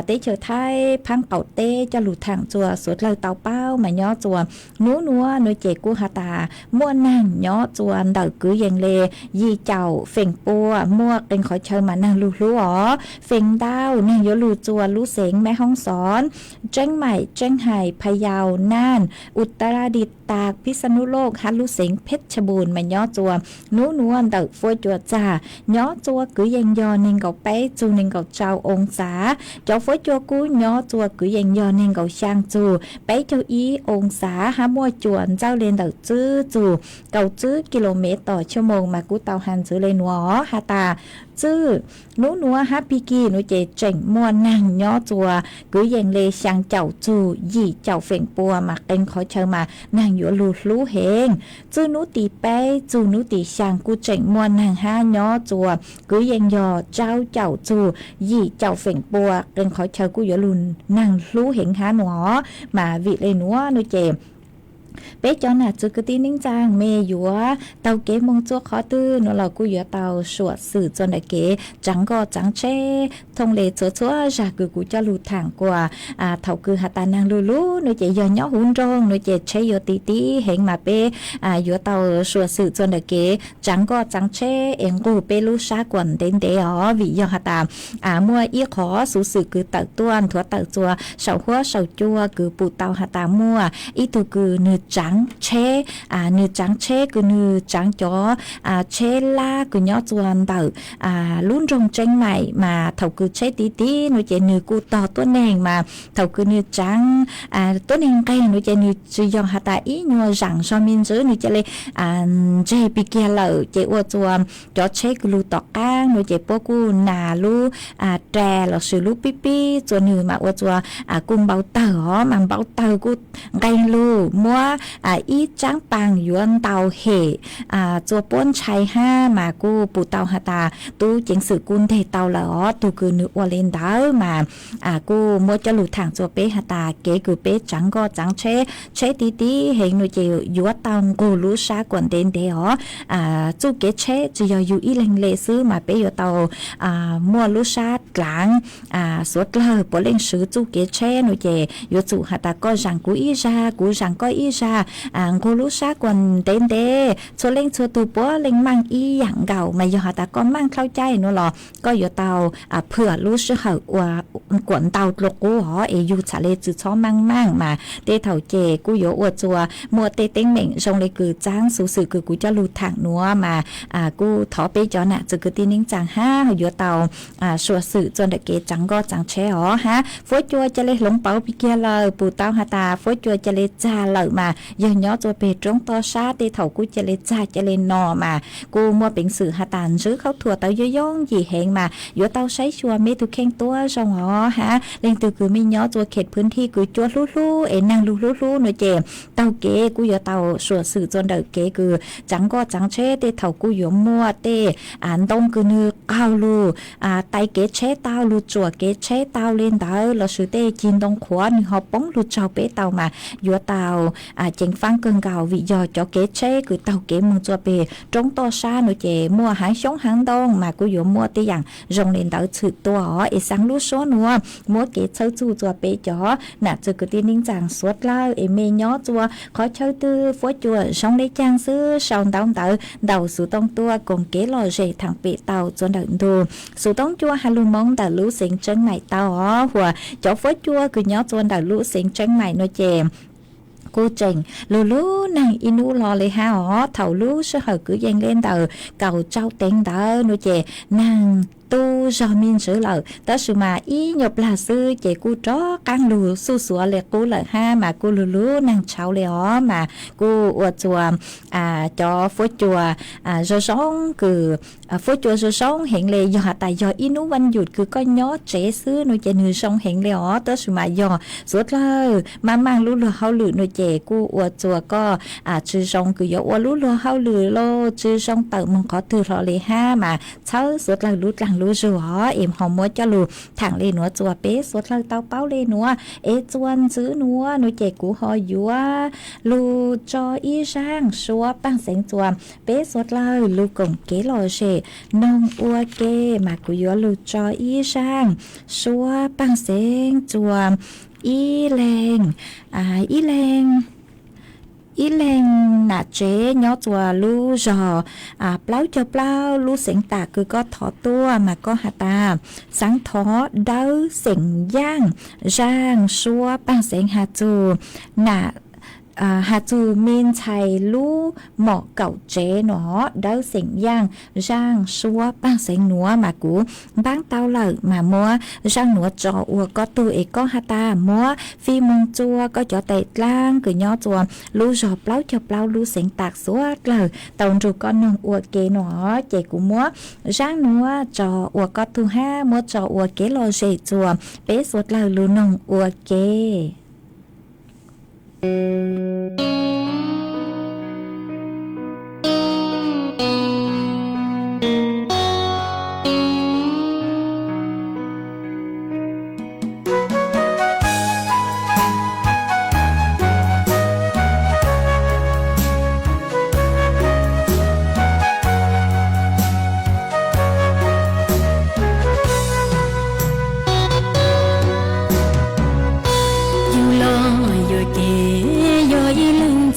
teb chaws Thaib phaab qaum teb coj lug thaam rua suav dlawg tau paub mas nyob rua nub nuav nuav ces kuj has tas muaj naag nyob rua ntawm kwv yees le yim caum feem pua muaj qee qhov chaw mas naag lug hlub os. Feem ntau naag yuav lug rua lub xeev Meb Hoob Xoob, Tseeb Maim, Tseeb Hais, Pha Yau, Naaj, Utaraditaab, Phij Xab Nuj Looj hab lub xeev Phej Tshaj Npum mas nyob rua nub nuav ntawm fuab cua txag nyob rua kwv yees yog neeg nkaum peb txug neeg nkaum rau oo xav. Cov fuab cua kub nyob rua kwv yees yog neeg nkaum xyaa txug peb caug ib oo xav hab muaj cua ntsawj le ntawm tsib txug kaum tsib kis lus mev tos tshaj moos mas kuj tau has ntxiv le nuav has tas txwj nub nuav hab pig kig nuav ces tseem muaj naag nyob rua kwv yees le xyaa caum txug yim caum feem pua mas qee qhov chaw mas naag yuav lug hlub heev. Txwj nub tim peb txug nub tim xyaa kuj tseem muaj naag hab nyob rua kwv yees yog rau caum txug yim caum feem pua qee qhov chaw kuj yuav lug naag hlub heev hab nuav. Mas vim le nuav nuav ces peb cov nam txiv kwv tij neej tsaa mej yuav taug kev moog rua qhov twg nuav los kuj yuav tau suam xwm rua ntawm kev tsaav nkoj tsaav tsheb. Thooj le txhua txhua zag kws kuv coj lug thaam kuas thaum kws has tas naag lug lug nuav ces yog nyob huv nroog nuav ces tsheb yuav ti tib heev mas peb yuav tau suam xwm rua ntawm kev tsaav nkoj tsaav tsheb es nqug peb lub sab kuas ntev ntev os vim yog has tas muaj ib qhov xuv xwm kws tawm tuaj nthuav tawm rua saum huab saum cua kws pum tau has tas muaj ib tug kws nwg tsaav tsheb, nwg tsaav tsheb kws nwg tsaav cov tsheb lab kws nyob rua ntawm lub nroog Tseeb Maim mas thaum kws tsheb ti tib nuav ces nwg kuj tog tuab neeg mas thaum kws nwg tsaav tuab neeg nqeg nuav ces nwg tsi yog has tas ib nyuas zaam zog me ntsis nwg ca le ntseg pig kiag lawm ces ua rua cov tsheb kws lug tom qaab nuav ces puab kuj nas lub ras lossis lub pib pib rua nwg mas ua rua kuj npau tawg os mas npau tawg kuj nqee lug muab ib tsaab paas yuav ntaus hem rua puab ntshai hab mas kuj pum tau has tas tub ceev xwm kuj nteg tau lawm os. Tug kws nwg ua le ntawd mas kuj muab coj lug thaam rua peb has tas kev kws peb tsaav nkoj tsaav tsheb, tsheb ti tib heev nuav ces yuav tau nqug lub sab kuas ntev ntev os. Txuj kev tsheb tsi yog yug ib leeg le xwb mas peb yuav tau muaj lub sab dlaav. Suav dlawg puav leej swv txuj kev tsheb nuav ces yuav tsum has tas koj zaam kuv ib zag, kuv zaam koj ib zag. nqug lub sab kuas ntev ntev, txhua leej txhua tug puav leej meej ib yam nkaus, mas yog has tas koj meej dlhau cai nuav los koj yuav tau phwm lub sij hawm uas kuas ntau dlua qub os, es yug txham le tsi txhob meej meej mas tej thaum ces kuj yuav ua txuas muaj tej teeb meem zoo le kws txaab xuv xwm kws kuv coj lug thaam nuav mas kuj thov peb cov nam txwv kwv tij neej tsaa hab yuav tau suav xwm txuas ntawm kev tsaav nkoj tsaav tsheb os hab. Fuab cua ca le hloov pauv pig kiag lawm, pum tau has tas fuab cua ca le txag lawm mas yog nyob txuas peg roob toj sab tej thaum kuj ca le txag ca le no mas kuj muaj peev xwm has tas ntswb khaub thuas tau yooj yooj yim heev mas yuav tau saib xyuas mej tug kheej tuab zoo os hab. Leej twg kws mej nyob txuas khem phwv thij kws cua hlub hlub es naag lug hlub hlub nuav ces taug kev kuj yuav tau suav xwm txuas ntawm kev kws tsaav nkoj tsaav tsheb tej thaum kuj yuav muaj tej ntoo kws nwg qaug lug tais kev tsheb tau, lug tsuam kev tsheb tau le ntawd lossis tej cig ntoo qhuav nwg ho poob lug tsaug peb tau mas yuav tau ceev faab kawg nkaus vim yog cov kev tsheb kws taug kev moog txuas peg roob toj sab nuav ces muaj haav xyoob haav ntoo mas kuj yuav muaj tej yaam zoo le ntawd tshwm tua os. Es xaav lub suab nuav muab kev txhawb txug txuas peb cov nam txwv kwv tij neej tsaa suav dlawg es mej nyob txuas qhov chaw twg fuab cua zoo le caag xwb sau ntawv ntawd ntaus xuv tooj tuaj koom kev lom zem thaam pem tau txuas ntawm ntug xuv tooj cua has lug Moob ntawm lub xeev Tseeb Maim tau os. Huas cov fuab cua kws nyob txuas ntawm lub xeev Tseeb Maim nuav ces kuj tseem lug lub neej ib nub lo le hab os. Thaum lub sij hawm kwv yees le ntawm kaum tsau teev ntawd nuav ces neeg tu zog me ntsis lawm, tab sis mas ib nyuag plag xwb ces kuj rov qaab lug xuj xuav le qub lawm hab mas kuj lug lub neej tshauv le os mas kuj ua txuas cov fuab cua zoo zoo kws fuab cua zoo zoo heev le. Yog has tas yog ib nub vaj yum kws koj nyob tsev xwb nuav ces nwg zoo heev le os, tab sis mas yog suav dlawg maj maaj lub luag hauj lwm nuav ces kuj ua txuas koj tsi zoo kws yuav ua lub luag hauj lwm los tsi zoo tawm moog qhov twg hlo le hab mas txhawb suav dlawg lub dlaag lub zug os es ho muab coj lug thaam le nuav txuas peb suav dlawg tau paub le nuav. Es txuas ntxiv nuav nuav ces kuv ho yuav lug tso ib zaaj suab paaj xeev txuas peb suav dlawg lug koom kev lom zem noog ua ke mas kuv yuav lug tso ib zaaj suab paaj xeev txuas ib leeg, ib leeg, ib leeg nam tsev nyob txuas lub zog plaub caug plaub lub xeev tam kws koj thov tuaj mas koj has tas xaav thov Dawb Xeem Yaaj zaaj suab paaj xeev has txug nam has txug me ntxhais lub mom kaum tsev nuav, Dawb Xeem Yaaj zaaj suab paaj xeev nuav mas kuv npaab tau lawm mas muab zaaj nuav tso ua koj tug es koj has tas muab fij moog txua koj cov tais dlaab kws nyob txua lub zog plaub caug plaub lub xeev tam suav dlawg tau nrug koj noog ua ke nuav ces kuv muab zaaj nuav tso ua koj tug hab muab tso ua kev lom zem txuas peb suav dlawg lug noog ua ke. Yug loj yuam kev yog ib leeg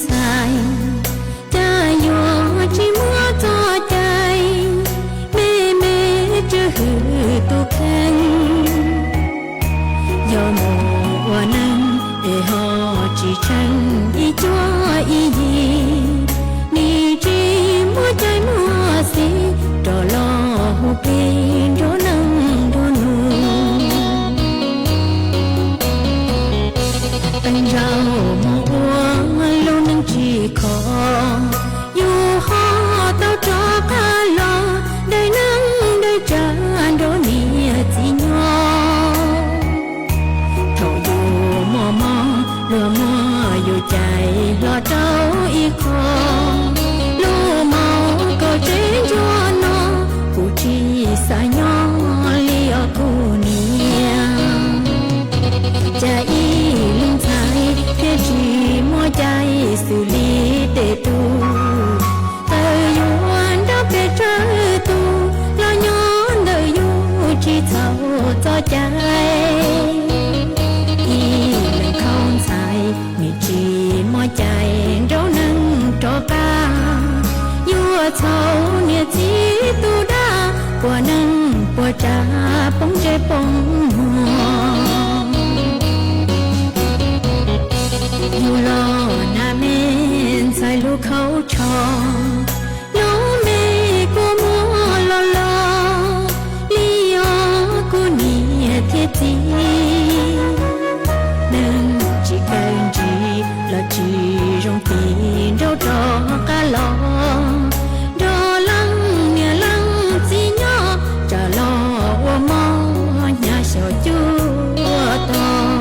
Txiv tus dab puas neeg puas tsav poob ntsej poob muag. Yug los nag me ntxhais lub khaub tsho, lub me kua muag los los li os kuv niam thiab txiv. Neeg tsis kawg ntsis los tsis zoo tis nraub rov qab los, nrog leej niam leej txiv nyob, tsam los ua mov hnyav xyaum cuaj tog.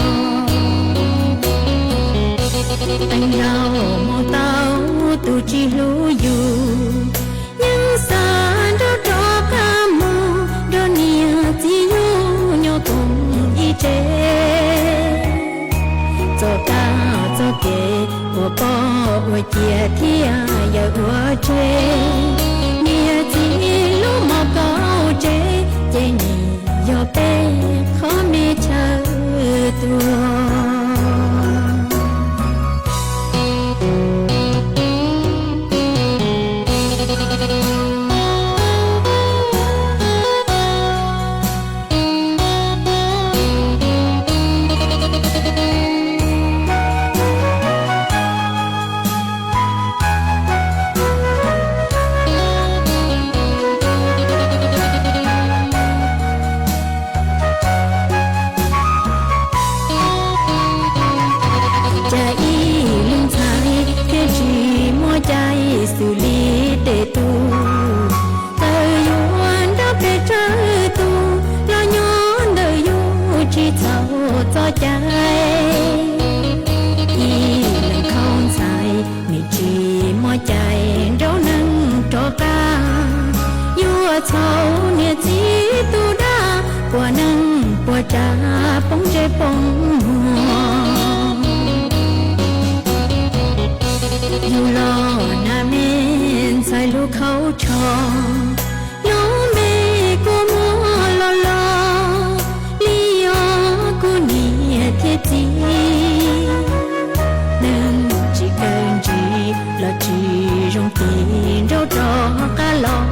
Teev zaum mus tau tus tsis hlub yus, yeej xav nrog rov qab mus nrog niam txiv yug nyob koom ib tsev. Txoj kab txoj kev ua poj ua ciav thiab yawm ua tseg, niam txiv lub mos kaum tsev ces nim yog peb qhov me chaw tuag. Cas ib leeg ntxhais thiaj tsis muaj cai xws li tej tug, txawm yuav nrog pes tsawg tus los nyob ntawm yus tsis txhaum txoj cai. Ib leeg khaub ntxhais nim tsis muaj cai nrog neeg rov qab, yuav txhaum niam txiv tus dab puas neeg puas tsav poob ntsej poob muag. Yug los nag me ntxhais lub khaub tsho, lub me kua muag los los li os kuv niam thiab txiv. Neeg tsis kawg ntsis los tsis zoo tis nraub rov qab los,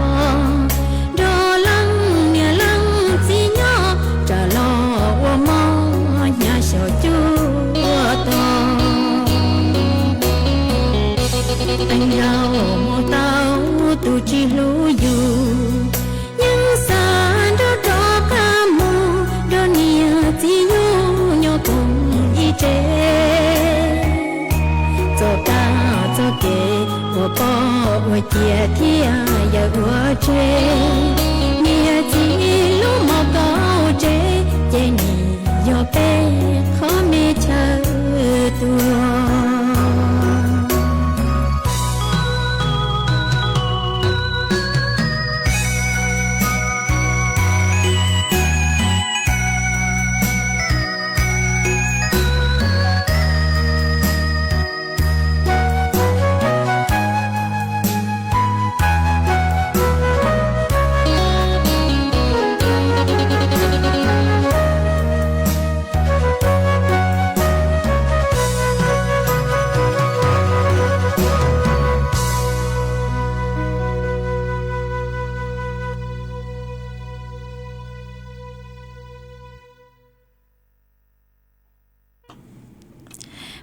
nrog leej niam leej txiv nyob, tsam los ua mov hnyav xyaum cuaj tog. Teev zaum mus tau tus tsis hlub yus, yeej xav nrog rov qab mus nrog niam txiv yug nyob koom ib tsev. Txoj kab txoj kev ua poj ua ciav thiab yawm ua tseg, niam txiv lub mos kaum tsev ces nim yog peb qhov me chaw tuag.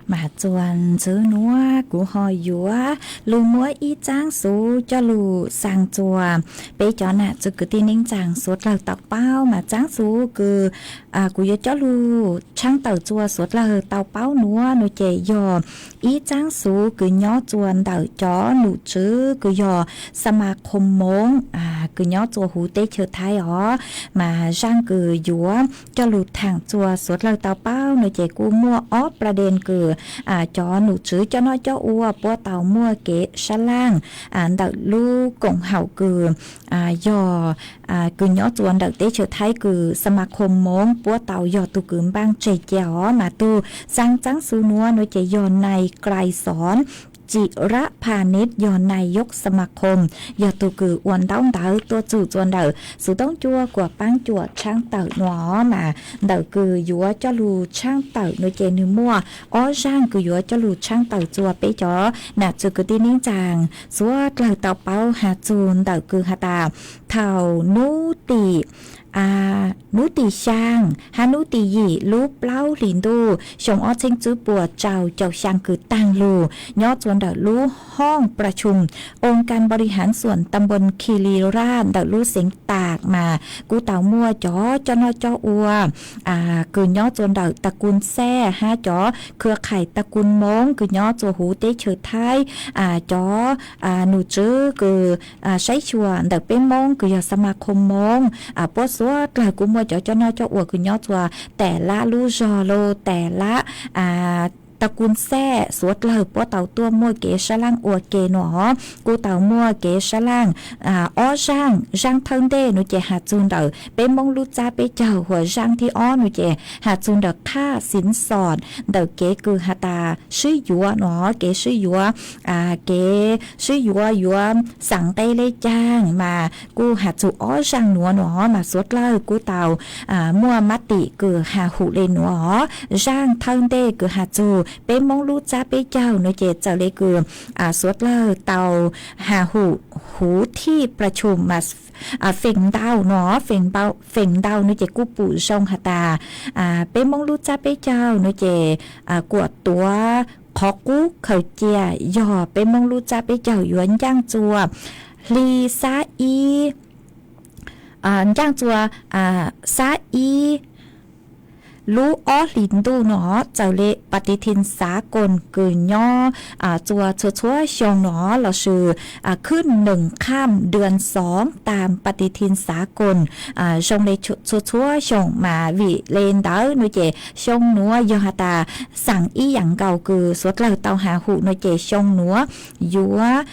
Mas txuas ntxiv nuav kuv ho yuav lug muab ib txaab xuv coj lug xaa txuas peb cov nam txiv kwv tij neej tsaa suav dlawg tau paub. Mas txaab xuv kws kuv yuav coj lug tshaab tawm txuas suav dlawg tau paub nuav no ces yog ib txaab xuv kws nyob txuas ntawm cov num tswv kws yog Xamakhoom Moob kws nyob txuas huv teb chaws Thaib os. Mas zaaj kws yuav coj lug thaam txuas suav dlawg tau paub no ces kuj muaj ob pla deen kws cov num tswv coj noj coj ua puab tau muaj kev sab laaj ntawm lub koom haum kws yog kws nyob txuas ntawm teb chaws Thaib kws Xamakhoom Moob puab tau yog tug kws npaaj tseg cia os. Mas tug xaa txaab xuv nuav no ces yog Nais Klais Xoov Cim Rab Pha Nib yog nais yoj xas mas khom, yog tug kws ua ntaub ntawv tuaj txug txua ntawm xus toob cua kuam paab cuam tshaab tawm nuav mas ntawm kws yuav coj lug tshaab tawm nuav ces nwg muaj ob zaaj kws yuav coj lug tshaab tawm txua peb cov nam txwv kwv tij neeb tsaa suav dlawg tau paub has txug ntawm kws has tas thaum nub tim nub tim xyaa hab nub tim yim lub plaub hlis ntuj xyoo ob txheeb tswb puas rau caum xyaa kws taag lug nyob txua ntawm lub hoob pra tshum oo kas npaus li haav xuam ta npoo Khi Li Raj ntawm lub xeev Taag mas kuj tau muaj cov coj noj coj ua kws nyob txua ntawm ta kun xaj hab cov khwv qhais ta kun Moob kws nyob txua huv teb chaws Thaib, cov num tswv kws saib xyuas ntawm peb Moob kws yog xas mas khom Moob puab suav dlawg kuj muaj cov coj noj coj ua kws nyob txua tas lab lub zog los tas lab ta kun xaj suav dlawg puab tau tuaj muaj kev sab laaj ua ke nuav. Kuj tau muaj kev sab laaj ob zaaj, zaaj thawj ntej nuav ces has txug ntawm peb Moob lub tsab peb caug, hua zaaj thib ob nuav ces has txug ntawm qhaj xiv xom ntawm kev kws has tas swb yuav nuav, kev swb yuav, kev swb yuav yuav xaav nqe le caag mas kuj has txug ob zaaj nuav nuav mas suav dlawg kuj tau muaj mab tim kws has hum le nuav. Zaaj thawj ntej kws has txug peb Moob lub tsab peb caug nuav ces txawm le kws suav dlawg tau has hum huv thij pra tshum mas feem ntau nuav, feem ntau nuav ces kuj pum zoo has tas peb Moob lub tsab peb caug nuav ces kuam tuav qhov qub khaws cia yog peb Moob lub tsab peb caug yuav ncaaj txua hli xab ib, ncaaj txua xab ib lub ob hlis ntuj nuav txawm le pas tis thin xav koos kws nyob txua txhua txhua xyoo nuav lossis khwb nees khaj dua xoov tas pas tis thin xav koos zoo le txhua txhua xyoo mas vim le ntawd nuav ces xyoo nuav yog has tas xaav ib yaam nkaus kws suav dlawg tau has hum nuav ces xyoo nuav yuav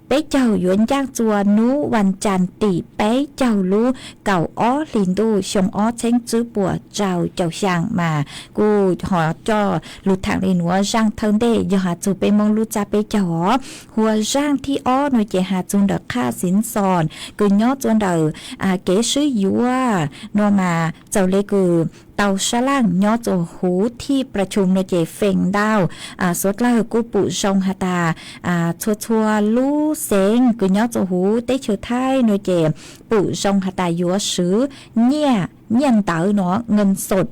peb caug yuav ncaaj txua nub vas cas tim peb caug lub kaum ob hlis ntuj xyoo ob txheeb tswb puas rau caum xyaa mas kuj ho coj lug thaam le nuav. Zaaj thawj ntej yog has txug peb Moob lub tsab peb caug os. Hua zaaj thib ob nuav ces has txug ntawm qhaj xiv xom kws nyob txua ntawm kev swb yuav nuav mas txawm le kws tau sab laaj nyob txua huv thij pra tshum nuav ces feem ntau suav dlawg kuj pum zoo has tas txhua txhua lub xeev kws nyob txua huv teb chaws Thaib nuav ces pum zoo has tas yuav swv nyiaj, nyiaj ntawv nuav, nkees xom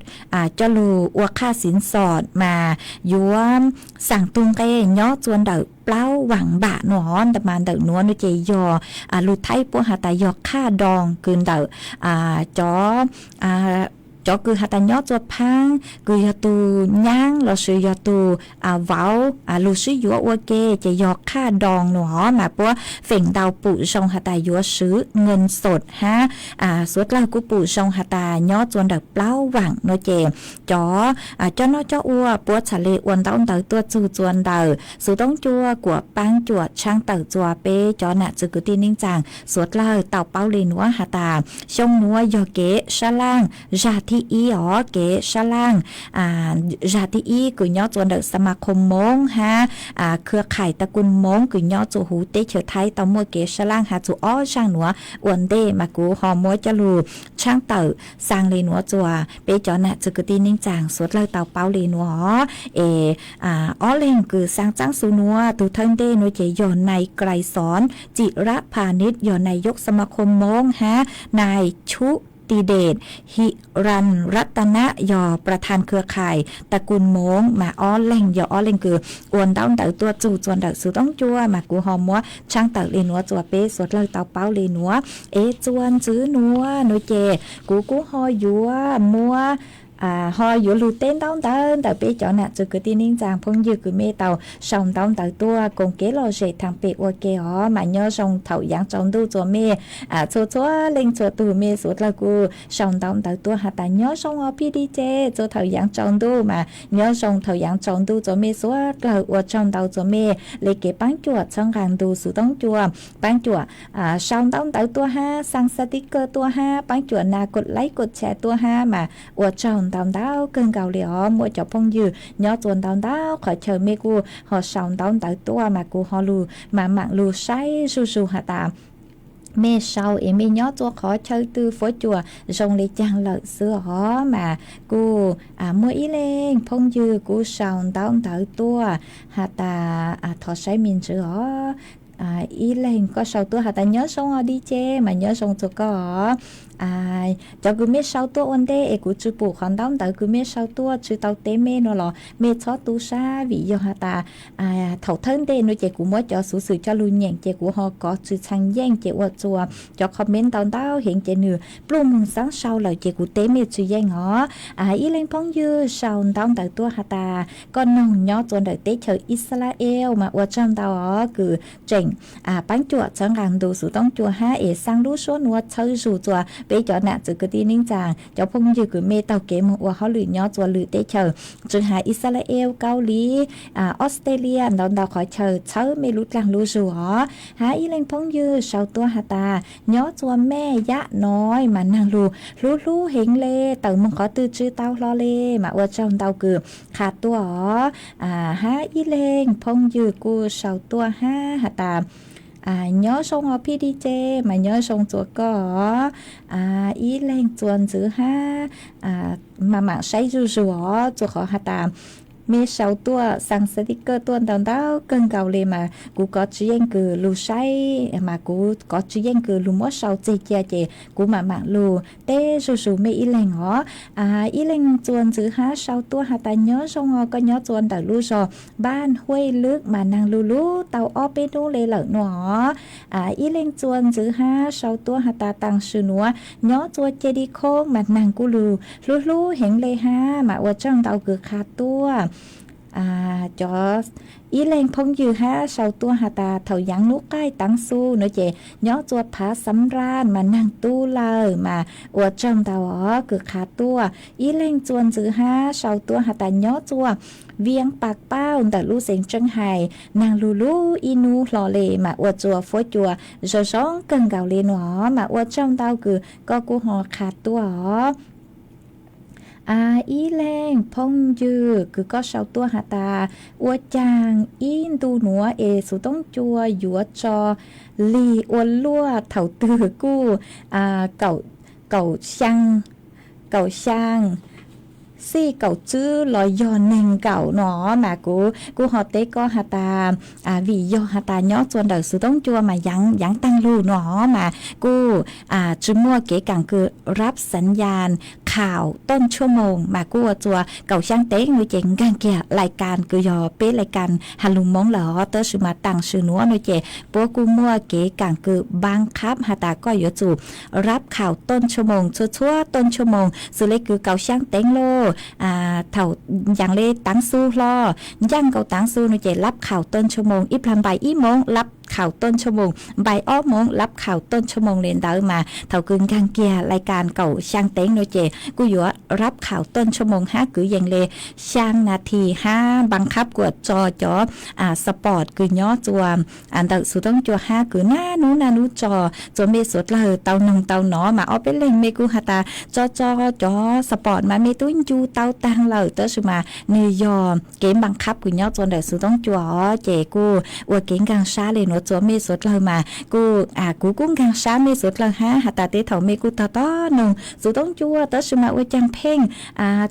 coj lug ua qhaj xiv xom mas yuav xaav tug nqe nyob txua ntawm plaub vaam npam nuav. Ntawm mas ntawm nuav nuav ces yog lug Thaib puab has tas yog qhaj doo kws ntawm cov cov kws has tas nyob txua phaab kws yog tug nyaab lossis yog tug vauv lug swb yuav ua ke ces yog qhaj doo nuav mas puab feem ntau pum zoo has tas yuav swv nkees xom hab suav dlawg kuj pum zoo has tas nyob txua ntawm plaub vaam nuav ces cov coj noj coj ua puab txhad le ua ntaub ntawv tuaj txug txua ntawm xus toob cua kuam paab cuam tshaab tawm txua peb cov nam txwv kwv tij neej tsaa suav dlawg tau paub le nuav has tas xyoo nuav yog kev sab laaj zag thib ib os, kev sab laaj zag thib ib kws nyob txua ntawm xas mas khom Moob hab khwv qhais ta kun Moob kws nyob txua huv teb chaws Thaib tau muaj kev sab laaj has txug ob zaaj nuav ua ntej mas kuv ho muab coj lug tshaab tawm xaa le nuav txua peb cov nam txwv kwv tij neej tsaa suav dlawg tau paub le nuav os. Es ob leeg kws xaa txaab xu nuav, tug thawj ntej nuav ces yog nais Krais Xoov Txim Rab Pha Nib yog nais yoj xas mas khom Moob hab nais Tshub Ti Des Hi Ras Rab Ta Nab yog pra thaan khwv qhais ta kun Moob mas ob leeg yog ob leeg kws ua ntaub ntawv tuaj txug txua ntawm xus toob cua mas kuv ho muab tshaab tawm le nuav txua peb suav dlawg tau paub le nuav. Es txua ntxiv nuav nuav ces kuv kuj ho yuav muab ho yuav lug teb ntaub ntawv ntawm peb cov nam txwv kwv tij neej tsaa phooj ywg kws mej tau sau ntaub ntawv tuaj koom kev lom zem thaam pem ua ke os mas nyob zoo thaum yaav tsaus ntuj txua mej txhua txhua leej txhua tug mej suav dlawg kuj sau ntaub ntawv tuaj has tas nyob zoo os Phi Di Ces txua thaum yaav tsaus ntuj mas nyob zoo thaum yaav tsaus ntuj txua mej suav dlawg ua tsaug ntau txua mej le kev paab cuam txhawb nqaa ntu xus toob cua paab cuam sau ntaub ntawv tuaj hab xaa xaa tib kawg tuaj hab paab cuam nas kod laib kod tshare tuaj hab mas ua tsaug ntau ntau kawg nkaus li os. Muaj cov phooj ywg nyob txua ntau ntau qhov chaw mej kuj ho sau ntaub ntawv tuaj mas kuv ho lug mam mam lug saib zuj zus has tas mej sau es mej nyob txua qhov chaw twg fuab cua zoo li caag lawm xwb os. Mas kuj muaj ib leeg phooj ywg kuj sau ntaub ntawv tuaj has tas thov saib me ntswv os. Ib leeg koj sau tuaj has tas nyob zoo os D J, mas nyob zoo txua koj os. Cov kws mej sau tuaj ua ntej es kuv tsi pum qhov ntaub ntawv kws mej sau tuaj tsi tau teb mej no los mej txhob tu sab vim yog has tas thaum thawj ntej no ces kuv muab cov xuv xwm coj lug nyeem ces kuv ho kov tsi txhaj yeej ces ua txua cov comment ntau ntau heev ces nwg pluj moog xaav sau lawm ces kuv teb mej tsi yeej os. Ib leeg phooj ywg sau ntaub ntawv tuaj has tas koj noog nyob txua ntawm teb chaws Israel mas ua tsaug ntau os kws tseem paab cuam txhawb nqaa ntu xuv toob cua hab es xaa lub suab nuav txhawb zug txua peb cov nam txwv kwv tij neej tsaa cov phooj ywg kws mej taug kev moog ua hauj lwm nyob txua lwm teb chaws, tsi has Israel, Kaub Lim, Australia ntau ntau qhov chaw txhawb mej lub dlaag lub zug os. Hab ib leeg phooj ywg sau tuaj has tas nyob txua mej yam no mas naag lug hlub hlub heev le, tawm moog qhov twg tsi tau hlo le, mas ua tsaug ntau kws qha tuaj os. Hab ib leeg phooj ywg kuj sau tuaj hab has tas nyob zoo os P D J, mas nyob zoo txua koj os. Ib leeg txua ntxwv hab mam mam saib zuj zus os, txua qhov has tas mej sau tuaj xaa sticker tuaj ntau ntau kawg nkaus le mas kuv kov tsi yeej kws lug saib, mas kuv kov tsi yeej kws lug muab sau txeg cia ces kuv mam mam lug teb zuj zus mej ib leeg os. Ib leeg txua ntxwv hab sau tuaj has tas nyob zoo os, koj nyob txua ntawm lub zog Npaj Huaj Lwb mas naag lug lug tau ob peb nub le lawm no. Ib leeg txua ntxwv hab sau tuaj has tas taam sim nuav nyob txua Ceg Di Khoob mas naag kuj lug hlub hlub heev le hab, mas ua tsaug ntau kws qha tuaj. Cov ib leeg phooj ywg hab sau tuaj has tas thaum yaav nub qaij taav xu no ces nyob txua Phav Xav Raj mas naag tu lawm, mas ua tsaug ntau os kws qha tuaj. Ib leeg txua ntxwv hab sau tuaj has tas nyob txua Viav Pas Pauj ntawm lub xeev Tseeb Hais naag lug lug ib nub hlo le, mas ua txua fuab cua zoo zoo kawg nkaus le no, mas ua tsaug ntau kws koj kuj ho qha tuaj os. Ib leeg phooj ywg kws koj sau tuaj has tas ua caag ib ntu nuav es xuv toob cua yuav tso lig ua luaj thaum twg kuj kaum xyaa, kaum xyaa, xij kaum tswb los yog neeg nkaum no, mas kuv kuj ho teb koj has tas vim yog has tas nyob txua ntawm xuv toob cua mas yaav taag lug no, mas kuj tsi muaj kev kaam kws rab xav yas khaum tooj tshuaj moos, mas kuj ua txua kaum xyaa teev no ces nkaag kiag lais kas kws yog peb lais kas has lug Moob lawm os. Tab sis mas taam sim nuav no ces puab kuj muaj kev kaam kws npaa qhab has tas koj yuav tsum rab khaum tooj tshuaj moos txhua txhua tooj tshuaj moos, xws le kws kaum xyaa teev lauj, thaum yaam le taav xu hlo, ncaaj nkaus taav xu no ces lab khaum tooj tshuaj moos, ib plag npais ib moov lab khaum tooj tshuaj moos, npais ob moov lab khaum tooj tshuaj moos le ntawd, mas thaum kws nkaag kiag lais kas kaum xyaa teev no ces kuj yuav rab khaum tooj tshuaj moos hab kwv yees le xyaa nas this hab npaa qhab kuas tso cov spot kws nyob txua ntawm xuv toob cua hab kws naj nub naj nub tso txua mej suav dlawg tau noog tau nov, mas ob peb leeg mej kuj has tas tso tso cov spot mas mej tub ncu tau taag lawm, tab sis mas nwg yog kev npaa qhab kws nyob txua ntawm xuv toob cua os, ces kuj ua kev nkaag sab le nuav txua mej suav dlawg mas kuj, kuv kuj nkaag sab mej suav dlawg hab has tas tej thaum mej kuj tog tog noog xuv toob cua tab sis mas ua caag pheej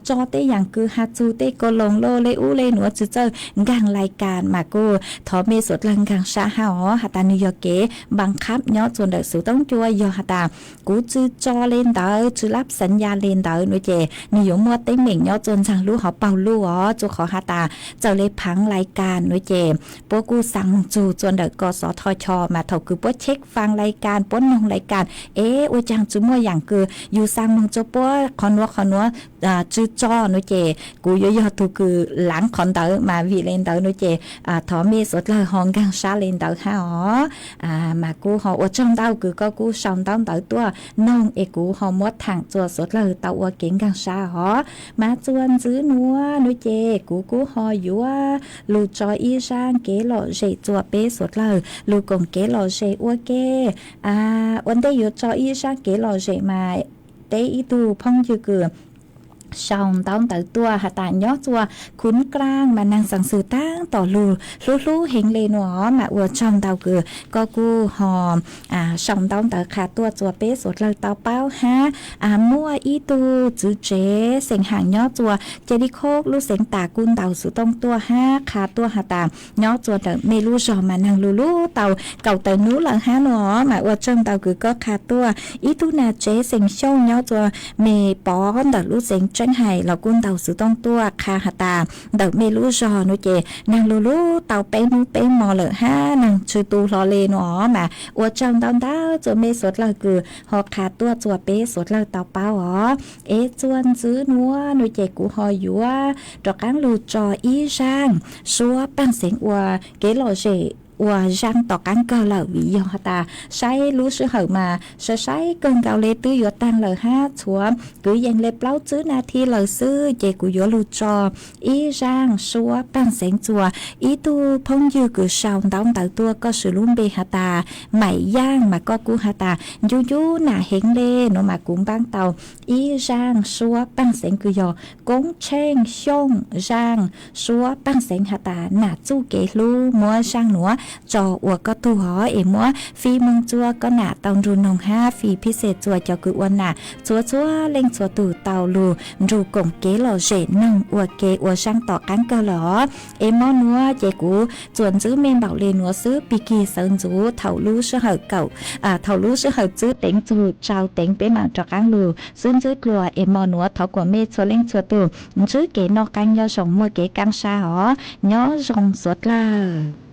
tso tej yaam kws has txug tej ko loos loj le ub le nuav tsi txawj nkaag lais kas, mas kuj thov mej suav dlawg nkaag sab hab os, has tas nwg yog kev npaa qhab nyob txua ntawm xuv toob cua, yog has tas kuv tsi tso le ntawd, tsi lab xav yas le ntawd no ces nwg yuav muaj teeb meem nyob txua ntxaag lub hov paug luj os, txua qhov has tas txawm le phaav lais kas no ces puab kuj xaa moog txug txua ntawm ko xov tho cho, mas thaum kws puab check faa lais kas, puab noog lais kas, es ua caag tsi muaj yaam kws yug xaa moog txua puab qhov nuav qhov nuav tsi tso no ces kuv yuav yog tug kws laav qhov ntawd, mas vim le ntawd no ces thov mej suav dlawg ho nkaag sab le ntawd hab os. Mas kuj ho ua tsaug ntau kws koj kuj sau ntaub ntawv tuaj noog es kuv ho muab thaam txua suav dlawg tau ua kev nkaag sab os. Mas txua ntxiv nuav no ces kuv kuj ho yuav lug tso ib zaaj kev lom zem txua peb suav dlawg lug koom kev lom zem ua ke. Ua ntej yuav tso ib zaaj kev lom zem mas teb ib tug phooj ywg kws sau ntaub ntawv tuaj has tas nyob txua khuv klas mas neeg xeev xwm taab tom lug hlub hlub heev le nuav mas ua tsaug ntau kws koj kuj ho sau ntaub ntawv qha tuaj txua peb suav dlawg tau paub hab. Muaj ib tug txwv tsev xeem Haam nyob txua Ces Li Khoj lub xeev tas kuj ntaus xuv tooj tuaj hab qha tuaj has tas nyob txua ntawm mej lub zog mas neeg lug lub tau kaum tawm nub lawm hab nuav mas ua tsaug ntau kws koj qha tuaj. Ib tug nam tsev xeem Xyooj nyob txua Me Pov ntawm lub xeev Tseeb Hais los kuj ntaus xuv tooj tuaj qha has tas ntawm mej lub zog nuav ces neeg lug lub tau peb nub peb mo lawm hab neeg tsw tu hlo le nuav mas ua tsaug ntau ntau txua mej suav dlawg kws ho qha tuaj txua peb suav dlawg tau paub os. Es txua ntxwv nuav nuav ces kuv ho yuav rov qaab lug tso ib zaaj suab paaj xeev ua kev lom zem ua zaaj tom qaab kawg lawm vim yog has tas saib lub sij hawm mas sai sai kawg nkaus le twb yuav taag lawm hab txhua kwv yees le plaub tsib nas thi lawm xwb ces kuv yuav lug tso ib zaaj suab paaj xeev txua ib tug phooj ywg kws sau ntaub ntawv tuaj koj swv lub npe has tas Maim Yaaj mas koj kuj has tas ncu ncu nam heev le nuav mas kuv npaab tau ib zaaj suab paaj xeev kws yog Koob Tsheej Xyooj zaaj suab paaj xeev has tas nam txuj kev hlub muab zaaj nuav tso ua koj tug hov es muab fij moog txua koj nam tau nrug noog hab fij phij xej txua cov kws ua nam txhua txhua leej txhua tug tau lug nrug koom kev lom zem noog ua ke ua zaaj tom qaab kawg lawm os. Es mo nuav ces kuv txuas ntxwb mej npaum le nuav xwb pig kig sawv ntxuv thaum lub sij hawm kawm thaum lub sij hawm txwb teev txug tsau teev peb maam rov qaab lug xwb ntxwb dlua es mo nuav thov kuas mej txhua leej txhua tug ntsib kev noj qaab nyob zoo muaj kev kaab sab os. Nyob zoo suav dlawg.